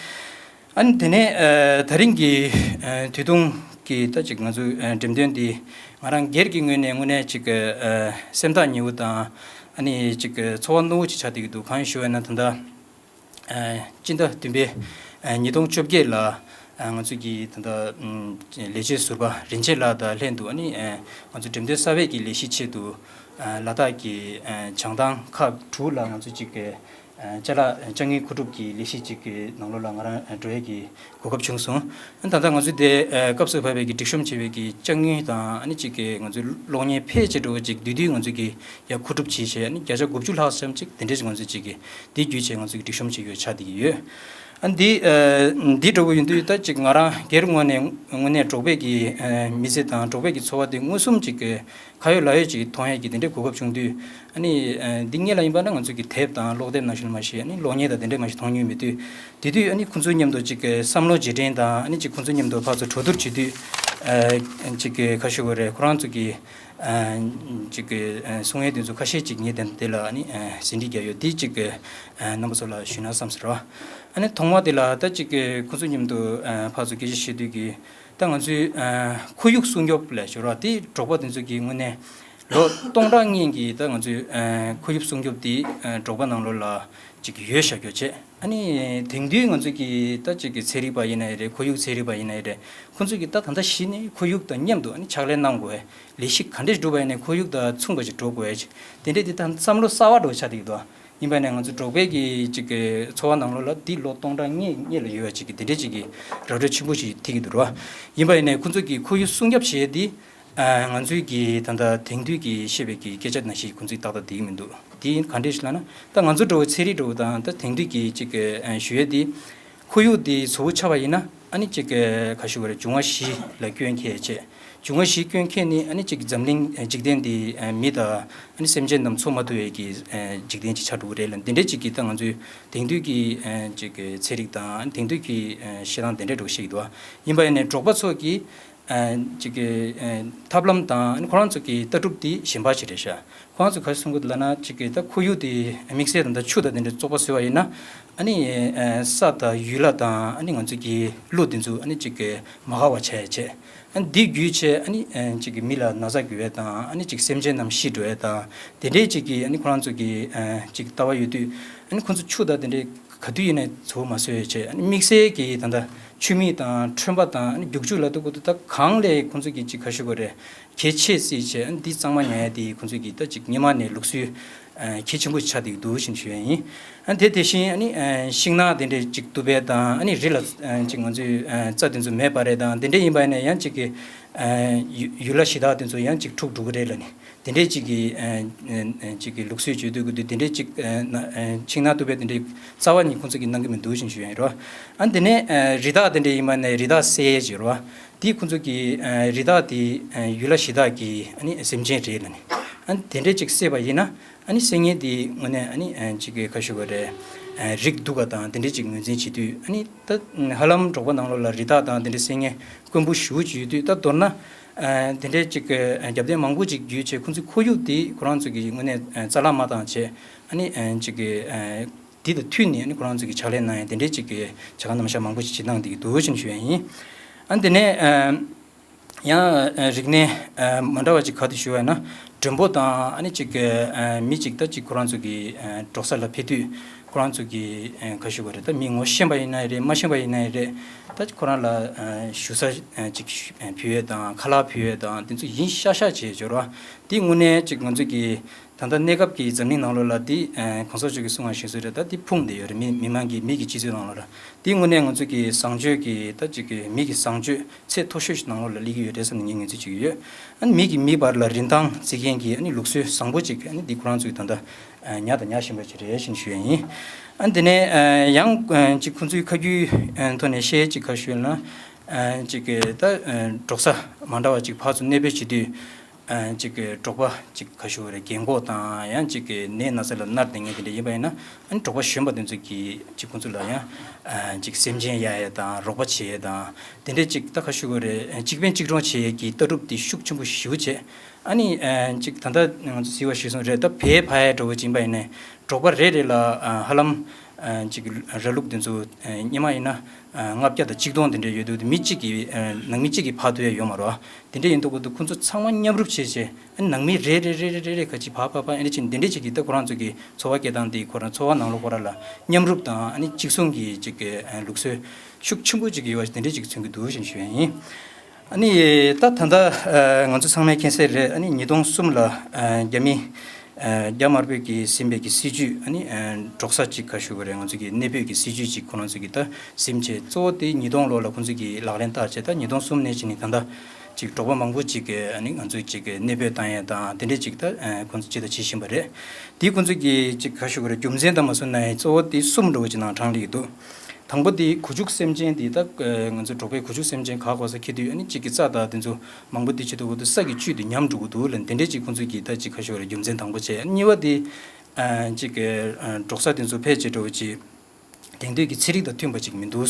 ཨ་ནི་དེ་ནས་ཨ་ད་རིང་གི་ཨ་དུས་ཐུང་གི་ད་ཅིག་ང་ཚོའི་ཨ་འགྲེམས་སྟོན་འདི་ང་རང་སྒེར་གྱི་ངོས་ནས་དངོས་གནས་ཅིག་ཨ་སེམས་ཐག་ཉེ་བོ་དང་ཨ་ནི་ཅིག་ཚོར་བ་རྣོ་བོ་ཅིག་ཆགས་བསྡད་ཀྱི་འདུག་གང་ཡིན་ཞུ་བ་ན་ད་ལྟ་ཨ་སྤྱི་ཟླ་བདུན་པའི་ཨ་ཉིས་སྟོང་བཅོ་བརྒྱད་ལ་ཨ་ང་ཚོ་གི་ད་ལྟ་ཨ་ལས་བྱེད་ཟུར་པ་རིན་ཆེན་ལགས་དང་ལྷན་དུ་ཨ་ནི་ཨ་ང་ཚོ་འགྲེམས་སྟོན་གསར་པའི་གི་ལས་གཞིའི་ཆེད་དུ་ཨ་ལ་དྭགས་ཀྱི་ཨ་བྱང་ཐང་ཁག་དྲུག་ལ་ང་ཚོ་ཅིག་གི་ཅ་ལག་ཅ་དངོས་མཁོ་སྒྲུབ་ཀྱི་ལས་གཞི་ཅིག་གི་ནང་ལོགས་ལ་ང་རང་འགྲོ་ཡས་ཀྱི་གོ་སྐབས་བྱུང་སོང་། ད་ལྟ་ང་ཚོ་དེ་སྐབས་སུ་བབས་པའི་གི་སྒྲིག་གཤོམ་བྱས་པའི་གི་ཅ་དངོས་དང་ཨ་ནི་ཅིག་གི་ང་ཚོའི་གློག་བརྙན་ཕལ་ཆེར་འགྲོ་བ་ཅིག་དུས་དུས་ང་ཚོ་གི་ཡ་མཁོ་སྒྲུབ་བྱས་བྱས་ཨ་ནི་བརྒྱ་ཆ་དགུ་བཅུ་ལྷག་ཙམ་ཅིག་དེ་འདྲས་ཅིག་ང་ཚོ་ཅིག་གི་དེ་བརྒྱུད་བྱས་ང་ཚོ་གི་སྒྲིག་གཤོམ་བྱས་ཡོད་ཆགས་བསྡད་ཀྱི་ཡོད། ཨ་འདི་འདི་འགྲོ་བ་ཡིན་དུས་ད་ཅིག་ང་རང་སྒེར་ངོས་ནས་དངོས་གནས་འབྲོག་པའི་གི་མི་ཚེ་དང་འབྲོག་པའི་གི་འཚོ་བ་དེ་མངོན་སུམ་ཅིག་གི་ཁ་ཡོད་ལག་ཡོད་ཅིག་མཐོང་ཡས་ཀྱི་དེ་འདྲའི་གོ་སྐབས་བྱུང་དུས། ཨ་ནི་འདི་སྔོན་ལ་ཡིན་པ་ན་ང་ཚོ་གི་དེབ་དང་ཀློག་དེབ་ནང་བཞིན་མ་གཞི་ཨ་ནི་གློག་བརྙན་དང་དེ་འདྲས་མ་གཞི་མཐོང་མྱོང་མེད་དུས། དེ་དུས་ཨ་ནི་ཁོང་ཚོའི་མཉམ་དུ་ཅིག་གི་བསམ་བློ་རྗེས་དྲན་དང་ཨ་ནི་ཅིག་ཁོང་ཚོའི་མཉམ་དུ་ཕར་ཚུར་གྲོས་བསྡུར་བྱེད་དུས། ཅིག་གི་ཁ་ཤུ་གོ་རེད། ཁོ་རང་ཚོ་གི་ཅིག་གི་གསུང་ཡས་དེ་ཚོ་ཁ་ཤས་ཅིག་ངས་དེ་འདི་ལ་ཨ་ནི་ཟིན་བྲིས་རྒྱག་ཡོད། དེ་ཅིག་གི་རྣམ་པ་ཚོ་ལ་ཞུས་ན་བསམ་ཟེར་བ། ཨ་ནི་ཐོག་མ་དེ་ལ་ད་ཅིག་གི་ཁོང་ཚོའི་མཉམ་དུ་ཕར་ཚུར་སྐད་ཆ་བཤད་དུས་ཀྱི་ད་ང་ཚོའི་ཁོར་ཡུག་སྲུང་སྐྱོབ་ལས་ཞོར་བ་དེ་འབྲོག་པ་དེ་ཚོ་གི་དངོས་གནས། ལོ་སྟོང་ཕྲག་སྔོན་གྱི་ད་ང་ཚོའི་ཁོར་ཡུག་སྲུང་སྐྱོབ་དེ་འབྲོག་པ་ནང་ལོགས་ལ་ཅིག་ཡོད་བཞག་ཡོད་བྱས། ཨ་ནི་དེང་དུས་ང་ཚོ་གི་ད་ཅིག་གི་ཚན་རིག་པ་ཡིན་ན་ཡང་རེད། ཁོར་ཡུག་ཚན་རིག་པ་ཡིན་ན་ཡང་རེད། ཁོང་ཚོ་གི་ད་ད་ལྟ་གཞི་ནས་ཁོར་ཡུག་དང་མཉམ་དུ་ཨ་ནི་ཕྱག་ལས་གནང་དགོས། ལས་གཞི་ག་འདྲས་སྒྲུབ་པ་ཡིན་ནའི་ཁོར་ཡུག་དང་མཚུངས་པ་ཞིག་འགྲོ་དགོས་ཡ་ཅིག་དེ་འདྲས་དེ་ད་བསམ་བློ་གསར་བ་འདྲ་བོ་ཆགས་བསྡད་ཀྱི་འདུག་ཡིན་པ་ནས་ང་ཚོ་འབྲོག་པའི་གི་ཅིག་གི་འཚོ་བ་ནང་ལོགས་ལ་འདི་ལོ་སྟོང་ཕྲག་སྔོན་སྔོན་ལ་ཡོད་པ་ཅིག་གི་དེ་འདྲས་ཅིག་གི་ར་སྤྲོད་ཆེན་པོ་ཞིག་ཐེབས་ཀྱི་འདུག་ར། ཡིན་པ་ཡིན་ནས་ཁོང་ཚོ་གི་ཁོར་ཡུག་སྲུང་སྐྱོབ་བྱེད་ཡས་འདི། ང་ཚོའི་གི་ད་ལྟ་དེང་དུས་ཀྱི་བཤད་པའི་གི་སྐད་ཆ་ནང་བཞིན་ཁོང་ཚོས་ཏག་ཏག་བསྡད་ཀྱི་མི་འདུག་དེ་ག་འདྲས་ཞིག་ལབ་ན་ད་ང་ཚོ་འདྲ་བོ་ཚན་རིག་འདྲ་བོ་དང་ད་དེང་དུས་ཀྱི་ཅིག་གི་ཞུ་ཡས་འདི། ཁོར་ཡུག་འདི་བཟོ་བོ་ཆགས་པ་ཡིན་ན་ཨ་ནི་ཅིག་གི་ག་ཞུ་དགོས་རེད། འབྱུང་བ་བཞི་ལ་སྐྱོན་ཁེལ་བྱས། འབྱུང་བ་བཞི་སྐྱོན་ཁེལ་ནི་ཨ་ནི་ཅིག་འཛམ་གླིང་འཇིག་རྟེན་འདི་མི་དང་ཨ་ནི་སེམས་ཅན་རྣམས་འཚོ་མ་ཐུབ་པའི་གི་འཇིག་རྟེན་ཅིག་ཆགས་འགྲོ་གི་རེད་ལ། འདི་འདྲས་ཅིག་གི་ད་ང་ཚོའི་དེང་དུས་ཀྱི་ཅིག་གི་ཚན་རིག་དང་ཨ་ནི་དེང་དུས་ཀྱི་བཤད་སྟངས་དེ་འདྲས་འདྲ་བོ་བཤད་ཀྱི་འདུག་ཡིན་པ་ཡིན་ནའི་འབྲོག་པ་ཚོ་གི་ཅིག་གི་ཐབས་ལམ་དང་ཁོ་རང་ཚོ་གི་ལྟ་གྲུབ་དེ་གཞན་པ་ཞིག་རེད་ཤག་ཁོ་རང་ཚོ་ག་རེ་གསུང་གི་འདུག་ལབ་ན་ཅིག་གི་ད་ཁོར་ཡུག་དེ་དམིགས་བསལ་དང་ད་ཆུ་དང་དེ་འདྲ་བཙོག་པ་བཟོས་པ་ཡིན་ན་ ཨ་ནི་ས་དང་ཡུལ་ལ་དང་ཨ་ནི་ང་ཚོ་གི་ཀླུ་དེ་ཚོ་ཨ་ནི་ཅིག་མ་དགའ་བ་བྱས་བྱས། ཨ་ནི་འདི་བརྒྱུད་བྱས་ཨ་ནི་ཅིག་མི་ལ་ན་ཚ་འགོས་པ་དང་ཨ་ནི་ཅིག་སེམས་ཅན་རྣམས་ཤི་འགྲོ་བ་དང་དེ་འདྲའི་ཅིག་གི་ཨ་ནི་ཁོ་རང་ཚོ་གི་ཅིག་ལྟ་བ་ཡོད་དུས། ཨ་ནི་ཁོ་ཚོ་ཆུ་དང་དེ་འདྲའི་ག་དུས་ཡིན་ནའི་ཚུར་མ་བཟོས་བྱས། ཨ་ནི་དམིགས་བསལ་གྱི་ད་ལྟ་ཆུ་མིག་དང་ཁྲོན་པ་དང་ཨ་ནི་རྒྱུག་ཆུ་ལ་དུ་གུ་དུ་ད་གང་ལས་ཁོ་ཚོ་གི་ཅིག་ག་ཞུ་དགོས་རེད། གལ་ཆེ་སྲིད་བྱས་ཨ་ནི་འདི་གཙང་མ་ཉར་ཡ་དེ་ཁོ་ཚོ་གི་ད་ཅིག་སྔོན་མ་ནས་ལུགས་སྲོལ་གལ་ཆེན་པོ་ཆགས་བསྡད་འདུག་ཞེས་ཞུ་ཡ་ཡིན། ཨ་ནི་དེ་དེ་བཞིན་ཨ་ནི་ཤིང་ནགས་དེ་འདྲས་ཅིག་གཏུབ་པ་དང་ཨ་ནི་རི་ལ་ཅིག་ང་ཚོས་རྩྭ་དེ་ཚོ་མེ་སྤར་ཡ་དང་དེ་འདྲས་ཡིན་པ་ཡིན་ན་ཡང་ཅིག་གི་ཡུལ་ལྷ་གཞི་བདག་དེ་ཚོ་ཡང་ཅིག་འཁྲུག་འགྲོ་གི་རེད་ལབ་ནས། དེ་འདྲས་ཅིག་གི་ཨ་ཨ་ཅིག་གི་ལུགས་སྲོལ་བརྗོད་སྡོད་དགོས་དུས་དེ་འདྲས་ཅིག་ཨ་ན་ཨ་ཤིང་ནགས་གཏུབ་པའི་དེ་འདྲས་རྩ་བ་ནས་ཁོང་ཚོ་གིས་གནང་གི་མི་འདུག་ཅེས་ཞུ་ཡ་ཡིན་རོ། ཨ་དེ་ནས་ཨ་རི་དྭགས་དེ་འདྲས་ཡིན་པ་ནས་རི་དྭགས་བསད་ཡས་ཅིག་རོ། དེ་ཁོང་ཚོ་གིས་ཨ་རི་དྭགས་དེ་ཨ་ཡུལ་ལྷ་གཞི་བདག་གི་ཨ་ནི་སེམས་ཅན་རེད་ལབ་ནས། ཨ་དེ་འདྲས་ཅིག་བསད་པ་ཡིན་ན་ཨ་ནི་བསད་མཁན་དེ་དངོས་གནས་ཨ་ནི་ཨ་ཅིག་གི་ག་ཞུ་དགོས་རེད། ཨ་རིགས་སྡུག་པ་དང་དེ་འདྲས་ཅིག་ངོས་འཛིན་བྱེད་དུས་ཨ་ནི་ད་ཧ་ལམ་འབྲོག་པ་ནང་ལོགས་ལ་རི་དྭགས་དང་དེ་འདྲས་བསད་མཁན་དཀོན་པོ་ཞེ་པོ་ཅིག་ཡོད་དུས། ད་མདོར་ན། ཨ་དེ་འདྲའི་ཅིག་གི་རྒྱབ་རྟེན་མང་པོ་ཅིག་བརྒྱུད་བྱས་ཁོང་ཚོའི་ཁོར་ཡུག་དེ་ཁོ་རང་ཚོ་གི་དངོས་གནས་ཨ་རྩ་བརླག་མ་བཏང་བྱས། ཨ་ནི་ཨ་ཅིག་གི་ཨ་དེ་དང་མཐུན་ནས་ཨ་ནི་ཁོ་རང་ཚོ་གི་ཕྱག་ལས་གནང་ཡ་དེ་འདྲའི་ཅིག་གི་བྱ་དགའ་རྣམ་གཞག་མང་པོ་ཅིག་བྱེད་གནང་བསྡད་ཀྱི་འདུག་ཅེས་ཞུ་ཡ་ཡིན། ཨ་དེ་ནས་ཨ་ཡང་ཨ་རིག་གནས་ཨ་མ་འདྲ་བ་ཅིག་ག་དུ་ཞུ་བ་ཡིན་ན། མགྲོན་པོ་དང་ཨ་ནི་ཅིག་གི་ཨ་མི་ཅིག་ད་ཅིག་ཁོ་རང་ཚོ་གི་ཨ་འབྲོག་ས་ལ་ཕེབས་དུས་ཁོ་རང་ཚོ་གི་ཨ་ག་ཞུ་དགོས་རེད། ད་མི་ངོ་ཤེས་པ་ཡིན་ན་རེད། མ་ཤེས་པ་ཡིན་ན་རེད། ད་ཁོ་རང་ལ་ཨ་ཞུ་ས་ཨ་ཅིག་ཨ་ཕུལ་ཡས་དང་ཁ་ལག་ཕུལ་ཡས་དང་དེ་ཚོ་ཡིན་ཤག་ཤག་བྱས་འབྱོར་བ་དེ་དངོས་གནས་ཅིག་ང་ཚོ་གི་ད་ལྟ་གནས་སྐབས་ཀྱི་འཛམ་གླིང་ནང་ལོགས་ལ་དེ་ཨ་གོང་ས་མཆོག་གིས་གསུངས་པ་བཞིན་བཟོ་རེད། ད་དེ་ཕུང་བསྡད་ཡོད་རེད། མི་མི་མང་གི་མི་གི་སྤྱི་ཚོགས་ནང་ལོགས་ལ་དེ་དངོས་གནས་ང་ཚོ་གི་བཟང་སྤྱོད་ཀྱི་ད་ཅིག་གི་མི་གི་བཟང་སྤྱོད་ཚད་མཐོ་ཤོས་ཤིག་ནང་ལོགས་ལ་སླེབས་ཀྱི་ཡོད་རེད་བསམ་ནས་ངས་ངོས་འཛིན་བྱེད་ཀྱི་ཡོད། ཨ་ནི་མི་གི་མི་བར་ལ་རིན་ཐང་བརྩི་མཁན་གྱི་ཨ་ནི་ལུགས་སྲོལ་བཟང་པོ་ཅིག་ཨ་ནི་འདི་ཁོ་རང་ཚོས་ད་ལྟ་ཨ་ཉར་དང་ཉར་བཞིན་པ་ཅིག་རེད་ཅེས་ཞུ་ཡ་ཡིན། ཨ་ནི་དེ་ནས་ཨ་ཡང་ཨ་ཅིག་ཁོང་ཚོའི་ཁ་རྒྱུན་ཨ་ཐོག་ནས་བཤད་ཅིག་ག་ཞུ་ན། ཨ་ཅིག་གི་ད་ཨ་འབྲོག་ས་མ་འདྲ་བ་ཅིག་ཕར་ཚུར་གནས་སྤོས་བྱེད་དུས། ཨ་ཅིག་གི་འབྲོག་པ་ཅིག་ག་ཞུ་རེད། རྒན་གོག་དང་ཡང་ཅིག་གི་ནད་ན་ཚ་ལ་མནར་བསྡད་མཁན་དེ་འདྲ་ཡིན་པ་ཡིན་ན། ཨ་ནི་འབྲོག་པ་གཞོན་པ་དེ་ཚོ་གིས་ཅིག་ཁོང་ཚོ་ལ་ཡང་ཨ་ཅིག་སེམས་ཅན་གཡར་ཡས་དང་རོགས་པ་བྱེད་ཡས་དང་དེ་འདྲས་ཅིག་ད་ག་ཞུ་དགོས་རེད། ཨ་གཅིག་ཕན་གཅིག་གྲོགས་བྱེད་ཡས་ཀྱི་ལྟ་གྲུབ་དེ་ཤུགས་ཆེན་པོ་ཞེ་པོ་བྱས། ཨ་ནི་ཨ་ཅིག་ད་ལྟ་ང་ཚོ་གཟིགས་པ་གཞིར་བཟུང་རེད། ད་བལ་ཕབ་ཡས་འདྲ་བོ་ཅིག་ཡིན་པ་ཡིན་ནའི་འབྲོག་པ་རེ་རེ་ལ་ཨ་ཧ་ལམ་ཨ་ཅིག་ར་ལུག་དེ་ཚོ་ཨ་སྔོན་མ་ཡིན་ན་ཨ་ལྔ་བརྒྱ་དང་ཆིག་སྟོང་དེ་འདྲས་ཡོད་དུས། མི་གཅིག་གིས་ཨ་ནང་མི་གཅིག་གིས་ཕབ་ཐུབ་ཡས་ཡོད་མ་རེད་བ། དེ་འདྲས་ཡིན་དུས་ཁོ་ཚོ་ཚང་མ་མཉམ་རུབ་བྱས་བྱས། ཨ་ནང་མི་རེ་རེ་རེ་རེ་རེ་རེ་ག་ཅིག་ཕར་ཕར་ཕར་ཨ་ནི་ཅིག་དེ་འདྲས་ཅིག་གིས་ད་ཁོ་རང་ཚོ་གི་འཚོ་བ་སྐྱེལ་སྟངས་དེ་ཁོ་རང་འཚོ་བ་ནང་ལོགས་ཁོ་རང་ལ་མཉམ་རུབ་དང་ཨ་ནི་གཅིག་མཚུངས་ཀྱི་ཅིག་གི་ཨ་ལུགས་སྲོལ་ཤུགས་ཆེན་པོ་ཅིག་ཡོད་པ་དེ་འདྲས་ཅིག་མཚོན་གྱི་འདུག་ཅེས་ཞུ་ཡ་ཡིན། ཨ་ནི་ད་ད་ལྟ་ཨ་ང་ཚོ་ཚང་མས་མཁྱེན་གསལ་རེད། ཨ་ནི་ཉིས་སྟོང་གསུམ་ལ་ཨ་རྒྱ་མི་ཨ་རྒྱ་དམར་པོས་ཀྱིས་ཟིན་པའི་གི་སྲིད་ཇུས། ཨ་ནི་ཨ་འབྲོག་ས་ཅིག་ག་ཞུ་དགོས་རེད། ང་ཚོ་གི་གནས་སྤོས་ཀྱི་སྲིད་ཇུས་ཅིག་ཁོ་རང་ཚོ་གིས་ད་ཟིན་བྱས། གཙོ་བོ་དེ་ཉིས་སྟོང་ལོ་ལ་ཁོང་ཚོ་གིས་ལག་ལེན་བསྟར་བྱས། ད་ཉིས་སྟོང་གསུམ་ནས་བྱས་ནས་ད་ལྟ་ཅིག་འབྲོག་པ་མང་པོ་ཅིག་གི་ཨ་ནི་ང་ཚོས་ཅིག་གི་གནས་སྤོས་བཏང་ཡས་དང་དེ་འདྲས་ཅིག་ད་ཨ་ཁོང་ཚོ་ཅིག་ད་བྱེད་བཞིན་པ་རེད། དེ་ཁོང་ཚོ་གིས་ཅིག་ག་ཞུ་དགོས་རེད། རྒྱུ་མཚན་དང་མ་སོང་ན་ཡང་གཙོ་བོ་དེ་གསུམ་འདྲ་བོ་ཅིག་ནང་དྲངས་ལེ་ཡོད་འདུག་དང་པོ་དེ་གོ་ཆུག་སེམས་ཅན་དེ་ད་ཨ་ང་ཚོ་འབྲོག་པའི་གོ་ཆུག་སེམས་ཅན་ག་གོ་ས་འཁྱེར་དུས་ཨ་ནི་ཅིག་གི་རྩྭ་དང་དེ་ཚོ་མང་པོ་དེ་བྱེད་དུས་འོ་དེ་ས་གི་བཅུད་དེ་ཉམས་འགྲོ་གི་འདུག་ལབ་དེ་འདྲས་ཅིག་ཁོང་ཚོ་གིས་ད་ཅིག་ག་ཞུ་དགོས་རེད། རྒྱུ་མཚན་དང་པོ་བྱས། གཉིས་པ་དེ་ཨ་ཅིག་གི་ཨ་འབྲོག་ས་དེ་ཚོ་ཕལ་ཆེར་འདྲ་བོ་ཅིག་དེང་དུས་ཀྱི་ཚན་རིག་དང་མཐུན་པ་ཅིག་མི་འདུག་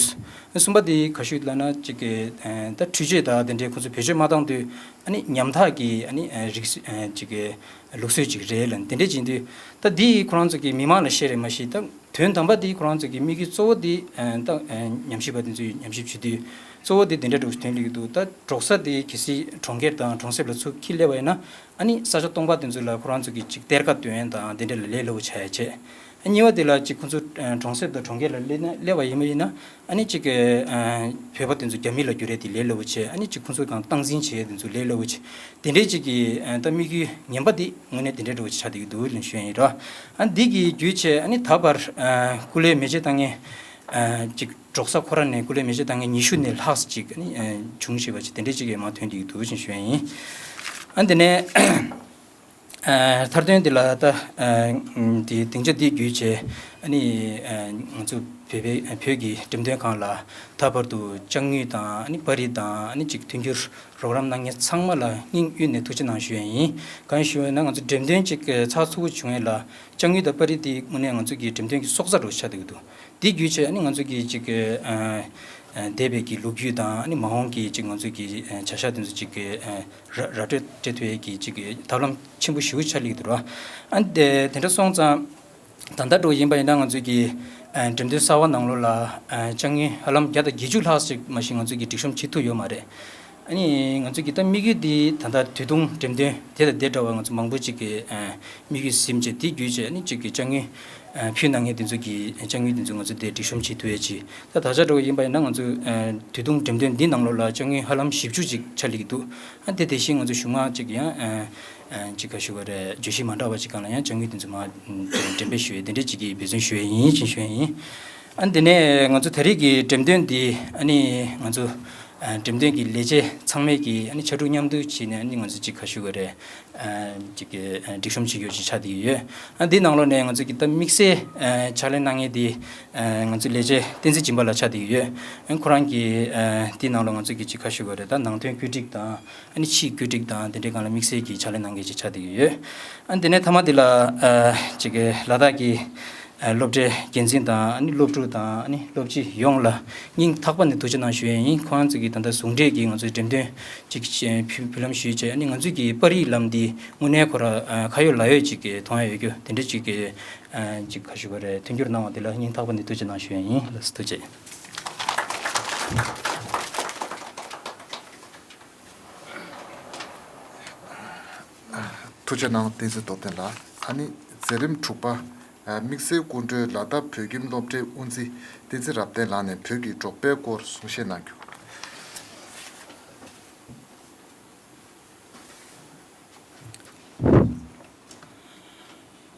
གསུམ་པ་དེ་ག་ཞུ་ལབ་ན་ཅིག་གི་ཨ་ད་འཕྲུལ་ཆས་དང་དེ་འདྲའི་ཁོང་ཚོ་བེད་སྤྱོད་མ་བཏང་དུས་ཨ་ནི་ཉམ་ཐག་གི་ཨ་ནི་ཨ་རིགས་ཨ་ཅིག་གི་ལུགས་སྲོལ་ཅིག་རེད་ལབ་དེ་འདྲས་ཅིག་ཡིན་དུས། ད་འདི་ཁོ་རང་ཚོ་གི་མི་མང་ལ་བཤད་རེད་མ་གཞི། ད་དོན་དམ་པ་འདི་ཁོ་རང་ཚོ་གི་དམིགས་ཡུལ་གཙོ་བོ་འདི་ཨ་ད་ཨ་ཉམས་ཞིབ་པ་དེ་ཚོས་ཉམས་ཞིབ་བྱེད་དུས་གཙོ་བོ་འདི་འདི་འདྲ་འདྲ་བོ་ཞིག་ཐོན་ལེ་ཡོད་འདུག་ད་འབྲོག་ས་དེ་གལ་སྲིད་གྲོང་ཁྱེར་དང་གྲོང་གསེབ་ལ་ཚུར་འཁྱེར་སླེབས་པ་ཡིན་ན། ཨ་ནི་ས་ཆ་སྟོང་པ་དེ་ཚོ་ལ་ཁོ་རང་ཚོ་གི་ཅིག་གཏེར་ཁ་འདོན་ཡས་དང་དེ་འདྲ་ལ་ལས་སླ་པོ་ཆགས་ཡས་བྱས། ཨ་གཉིས་པ་དེ་ལ་ཅིག་ཁོ་ཚོ་ཨ་གྲོང་གསེབ་དང་གྲོང་ཁྱེར་ལ་སླེབས་ན་སླེབས་པ་ཡིན་པ་ཡིན་ན། ཨ་ནི་ཅིག་གི་ཨ་བོད་པ་དེ་ཚོ་རྒྱ་མི་ལ་བསྒྱུར་ཡས་དེ་ལས་སླ་པོ་བྱས། ཨ་ནི་ཅིག་ཁོ་ཚོ་གང་སྟངས་འཛིན་བྱེད་ཡས་དེ་ཚོ་ལས་སླ་པོ་བྱས། དེ་འདྲའི་ཅིག་གི་ཨ་ད་དམིགས་ཡུལ་ངན་པ་དེ་དངོས་གནས་དེ་འདྲའི་འདྲ་བོ་ཆགས་བསྡད་ཀྱི་འདུག་ལབ་ཞུ་ཡ་ཡིན་ར། ཨ་འདི་གི་བརྒྱུད་བྱས་ཨ་ནི་ད་བར་ཨ་སྐུ་ལས་མེ་ལྕེ་བཏང་མཁན་ཨ་ཅིག་འབྲོག་ས་ཁོ་ར་ནས་སྐུ་ལས་མེ་ལྕེ་བཏང་མཁན་ཉི་ཤུ་ནས་ལྷག་ཅིག་ཨ་ནི་ཨ་བྱུང་བཞིན་པ་ཅིག་དེ་འདྲའི་ཅིག་གི་མར་ཐོན་བསྡད་ཀྱི་འདུག་ཅེས་ཞུ་ཡ་ཡིན། ཨ་འདི་ནས་ཨ་མཐར་དོན་འདི་ལ་ད་ཨ་འདི་སྡིངས་ཆ་འདི་བརྒྱུད་བྱས་ཨ་ནི་ཨ་ང་ཚོ་བོད་པའི་བོད་ཀྱི་འགྲེམས་སྟོན་ཁང་ལ་ད་བར་དུ་ལྕགས་དངུལ་དང་ཨ་ནི་པར་རིས་དང་ཨ་ནི་ཅིག་མཐུན་འགྱུར་རོགས་རམ་གནང་མཁན་ཚང་མ་ལ་སྙིང་དབུས་ནས་ཐུགས་རྗེ་གནང་ཞུ་ཡ་ཡིན། གང་ཞུ་བ་ན་ང་ཚོ་འགྲེམས་སྟོན་ཅིག་ཚགས་ཚུད་པོ་བྱུང་ཡས་ལ་ལྕགས་དངུལ་དང་པར་རིས་འདི་དངོས་གནས་ང་ཚོ་གི་འགྲེམས་སྟོན་གྱི་སྲོག་རྩ་རུ་ཆགས་བསྡད་ཀྱི་འདུག་དེ་བརྒྱུད་བྱས་ཨ་ནི་ང་ཚོ་གི་ཅིག་ཨ་ཨ་འདས་པའི་གི་ལོ་རྒྱུས་དང་ཨ་ནི་མ་འོངས་ཀྱི་ཅིག་ང་ཚོ་གི་ཨ་བྱ་གཞག་དེ་ཚོ་ཅིག་གི་ཨ་ར་ར་སྤྲོད་སྤྲད་ཐུབ་ཡས་ཀྱི་ཅིག་གི་ཐབས་ལམ་ཆེན་པོ་ཞེ་པོ་ཆགས་ལེ་འདུག་ར། ཨ་ནི་དེ་དེ་འདྲ་སོང་ཙང་ད་ལྟ་འདྲ་ཡིན་པ་ཡིན་ན་ང་ཚོ་གི་ འགྲེམས་སྟོན་གསར་བ་ནང་ལོགས་ལ་དཔྱ་དངུལ་ཧ་ལམ་བརྒྱ་དང་བརྒྱད་ཅུ་ལྷག་ཅིག་མ་གཞི་ང་ཚོས་ཀྱི་སྒྲིག་གཤོམ་བྱེད་ཐུབ་ཡོད་མ་རེད། ཨ་ནི་ང་ཚོས་ཀྱི་ད་དམིགས་ཡུལ་འདི་ད་ལྟ་དུས་ཐུང་འགྲེམས་སྟོན་དེ་དང་དེ་འདྲ་བ་ང་ཚོ་མང་པོ་ཅིག་གི་དམིགས་ཡུལ་ཟིན་བྱས་དེ་བརྒྱུད་བྱས་ཨ་ནི་ཅིག་གི་དཔྱ་དངུལ་ཕུལ་གནང་མཁན་དེ་ཚོ་གི་དཔྱ་དངུལ་དེ་ཚོ་ང་ཚོ་དེ་སྒྲིག་གཤོམ་བྱེད་ཐུབ་ཡས་ཅིག་ད་ད་ཆ་འདྲ་བ་ཡིན་པ་ཡིན་ན་ང་ཚོ་དུས་ཐུང་འགྲེམས་སྟོན་འདི་ནང་ལོགས་ལ་དཔྱ་དངུལ་ཧ་ལམ་བཞི་བཅུ་ཅིག་ཆ་སླེབས་ཀྱི་འདུག་ཨ་དེ་དེ་བཞིན་ང་ཚོ་གཞུག་མ་ཅིག་ཡང་ཅིག་ག་ཞུ་བ་རེད། བརྗོད་གཞི་མ་འདྲ་བ་ཅིག་སྒང་ལ་ཡང་དཔྱ་དངུལ་དེ་ཚོ་མར་འགྲེམས་སྤེལ་ཞུ་ཡས་དེ་འདྲ་ཅིག་གི་འབད་བརྩོན་ཞུ་ཡས་ཡིན་ཅེས་ཞུ་ཡས་ཡིན། ཨ་དེ་ནས་ང་ཚོ་ད་རེས་ཀྱི་འགྲེམས་སྟོན་འདི་ཨ་ནི་ང་ཚོ་འགྲེམས་སྟོན་གྱི་ལས་བྱེད་ཚང་མས་ཀྱི་ཨ་ནི་ཕྱར་གྲུ་མཉམ་འདུག་བྱས་ནས་ཨ་ནི་ང་ཚོ་ཅིག་ག་ཞུ་བ་རེད། ཅིག་གི་སྒྲིག་གཤོམ་བྱེད་རྒྱུ་ཅིག་ཆགས་བསྡད་ཀྱི་ཡོད། ཨ་འདི་ནང་ལོགས་ནས་ང་ཚོ་གི་ད་དམིགས་བསལ་ཕྱག་ལས་གནང་མཁན་དེ་ང་ཚོའི་ལས་བྱེད་བསྟན་འཛིན་སྦྱིན་པ་ལགས་ཆགས་བསྡད་ཀྱི་ཡོད། ཁོ་རང་གིས་འདི་ནང་ལོགས་ང་ཚོ་གི་ཅིག་ག་ཞུ་བ་རེད། ད་ནང་དོན་བཀོད་སྒྲིག་དང་ཨ་ནི་ཕྱིའི་བཀོད་སྒྲིག་དང་དེ་འདྲའི་སྒང་ལ་དམིགས་བསལ་གྱི་ཕྱག་ལས་གནང་མཁན་ཅིག་ཆགས་བསྡད་ཀྱི་ཡོད། ཨ་འདི་ནས་མཐའ་མ་འདི་ལ་ཅིག་གི་ལ་དྭགས་ཀྱི་སློབ་གྲྭའི་འགན་འཛིན་དང་ཨ་ནི་སློབ་ཕྲུག་དང་ཨ་ནི་སློབ་སྤྱི་ཡོངས་ལ་སྙིང་ཐག་པ་ནས་ཐུགས་རྗེ་གནང་ཞུ་ཡས་ཡིན། ཁོང་ཚོ་གིས་ད་ལྟ་ཟུང་འབྲེལ་གྱིས་ང་ཚོའི་འགྲེམས་སྟོན་ཅིག་ཕུལ་ཕུལ་ལམ་ཞུས་བྱས་ཨ་ནི་ང་ཚོས་ཀྱི་པར་རིས་ལམ་འདི་དངོས་གནས་ཁོ་ར་ཁ་ཡོད་ལག་ཡོད་ཅིག་གི་མཐོང་ཡ་ཡོད་རྒྱུ་དེ་འདྲ་ཅིག་གི་ཅིག་ག་ཞུ་བ་རེད། མཐུན་འགྱུར་གནང་བ་འདི་ལ་སྙིང་ཐག་པ་ནས་ཐུགས་རྗེ་གནང་ཞུ་ཡས་ཡིན། ལགས་སོ་ཐུགས་རྗེ། ཐུགས་རྗེ་གནང་བསྟན་འཛིན་རྡོར་བསྟན་ལགས། ཨ་ནི་མཛད་རིམ་དྲུག་པ། དམིགས་བསལ་སྐུ་མགྲོན་ལ་དྭགས་བོད་ཁྱིམ་སློབ་གྲྭའི་དབུ་འཛིན་བསྟན་འཛིན་རབ་བརྟན་ལགས་ནས་བོད་ཀྱི་འབྲོག་པའི་སྐོར་གསུང་བཤད་གནང་རྒྱུ།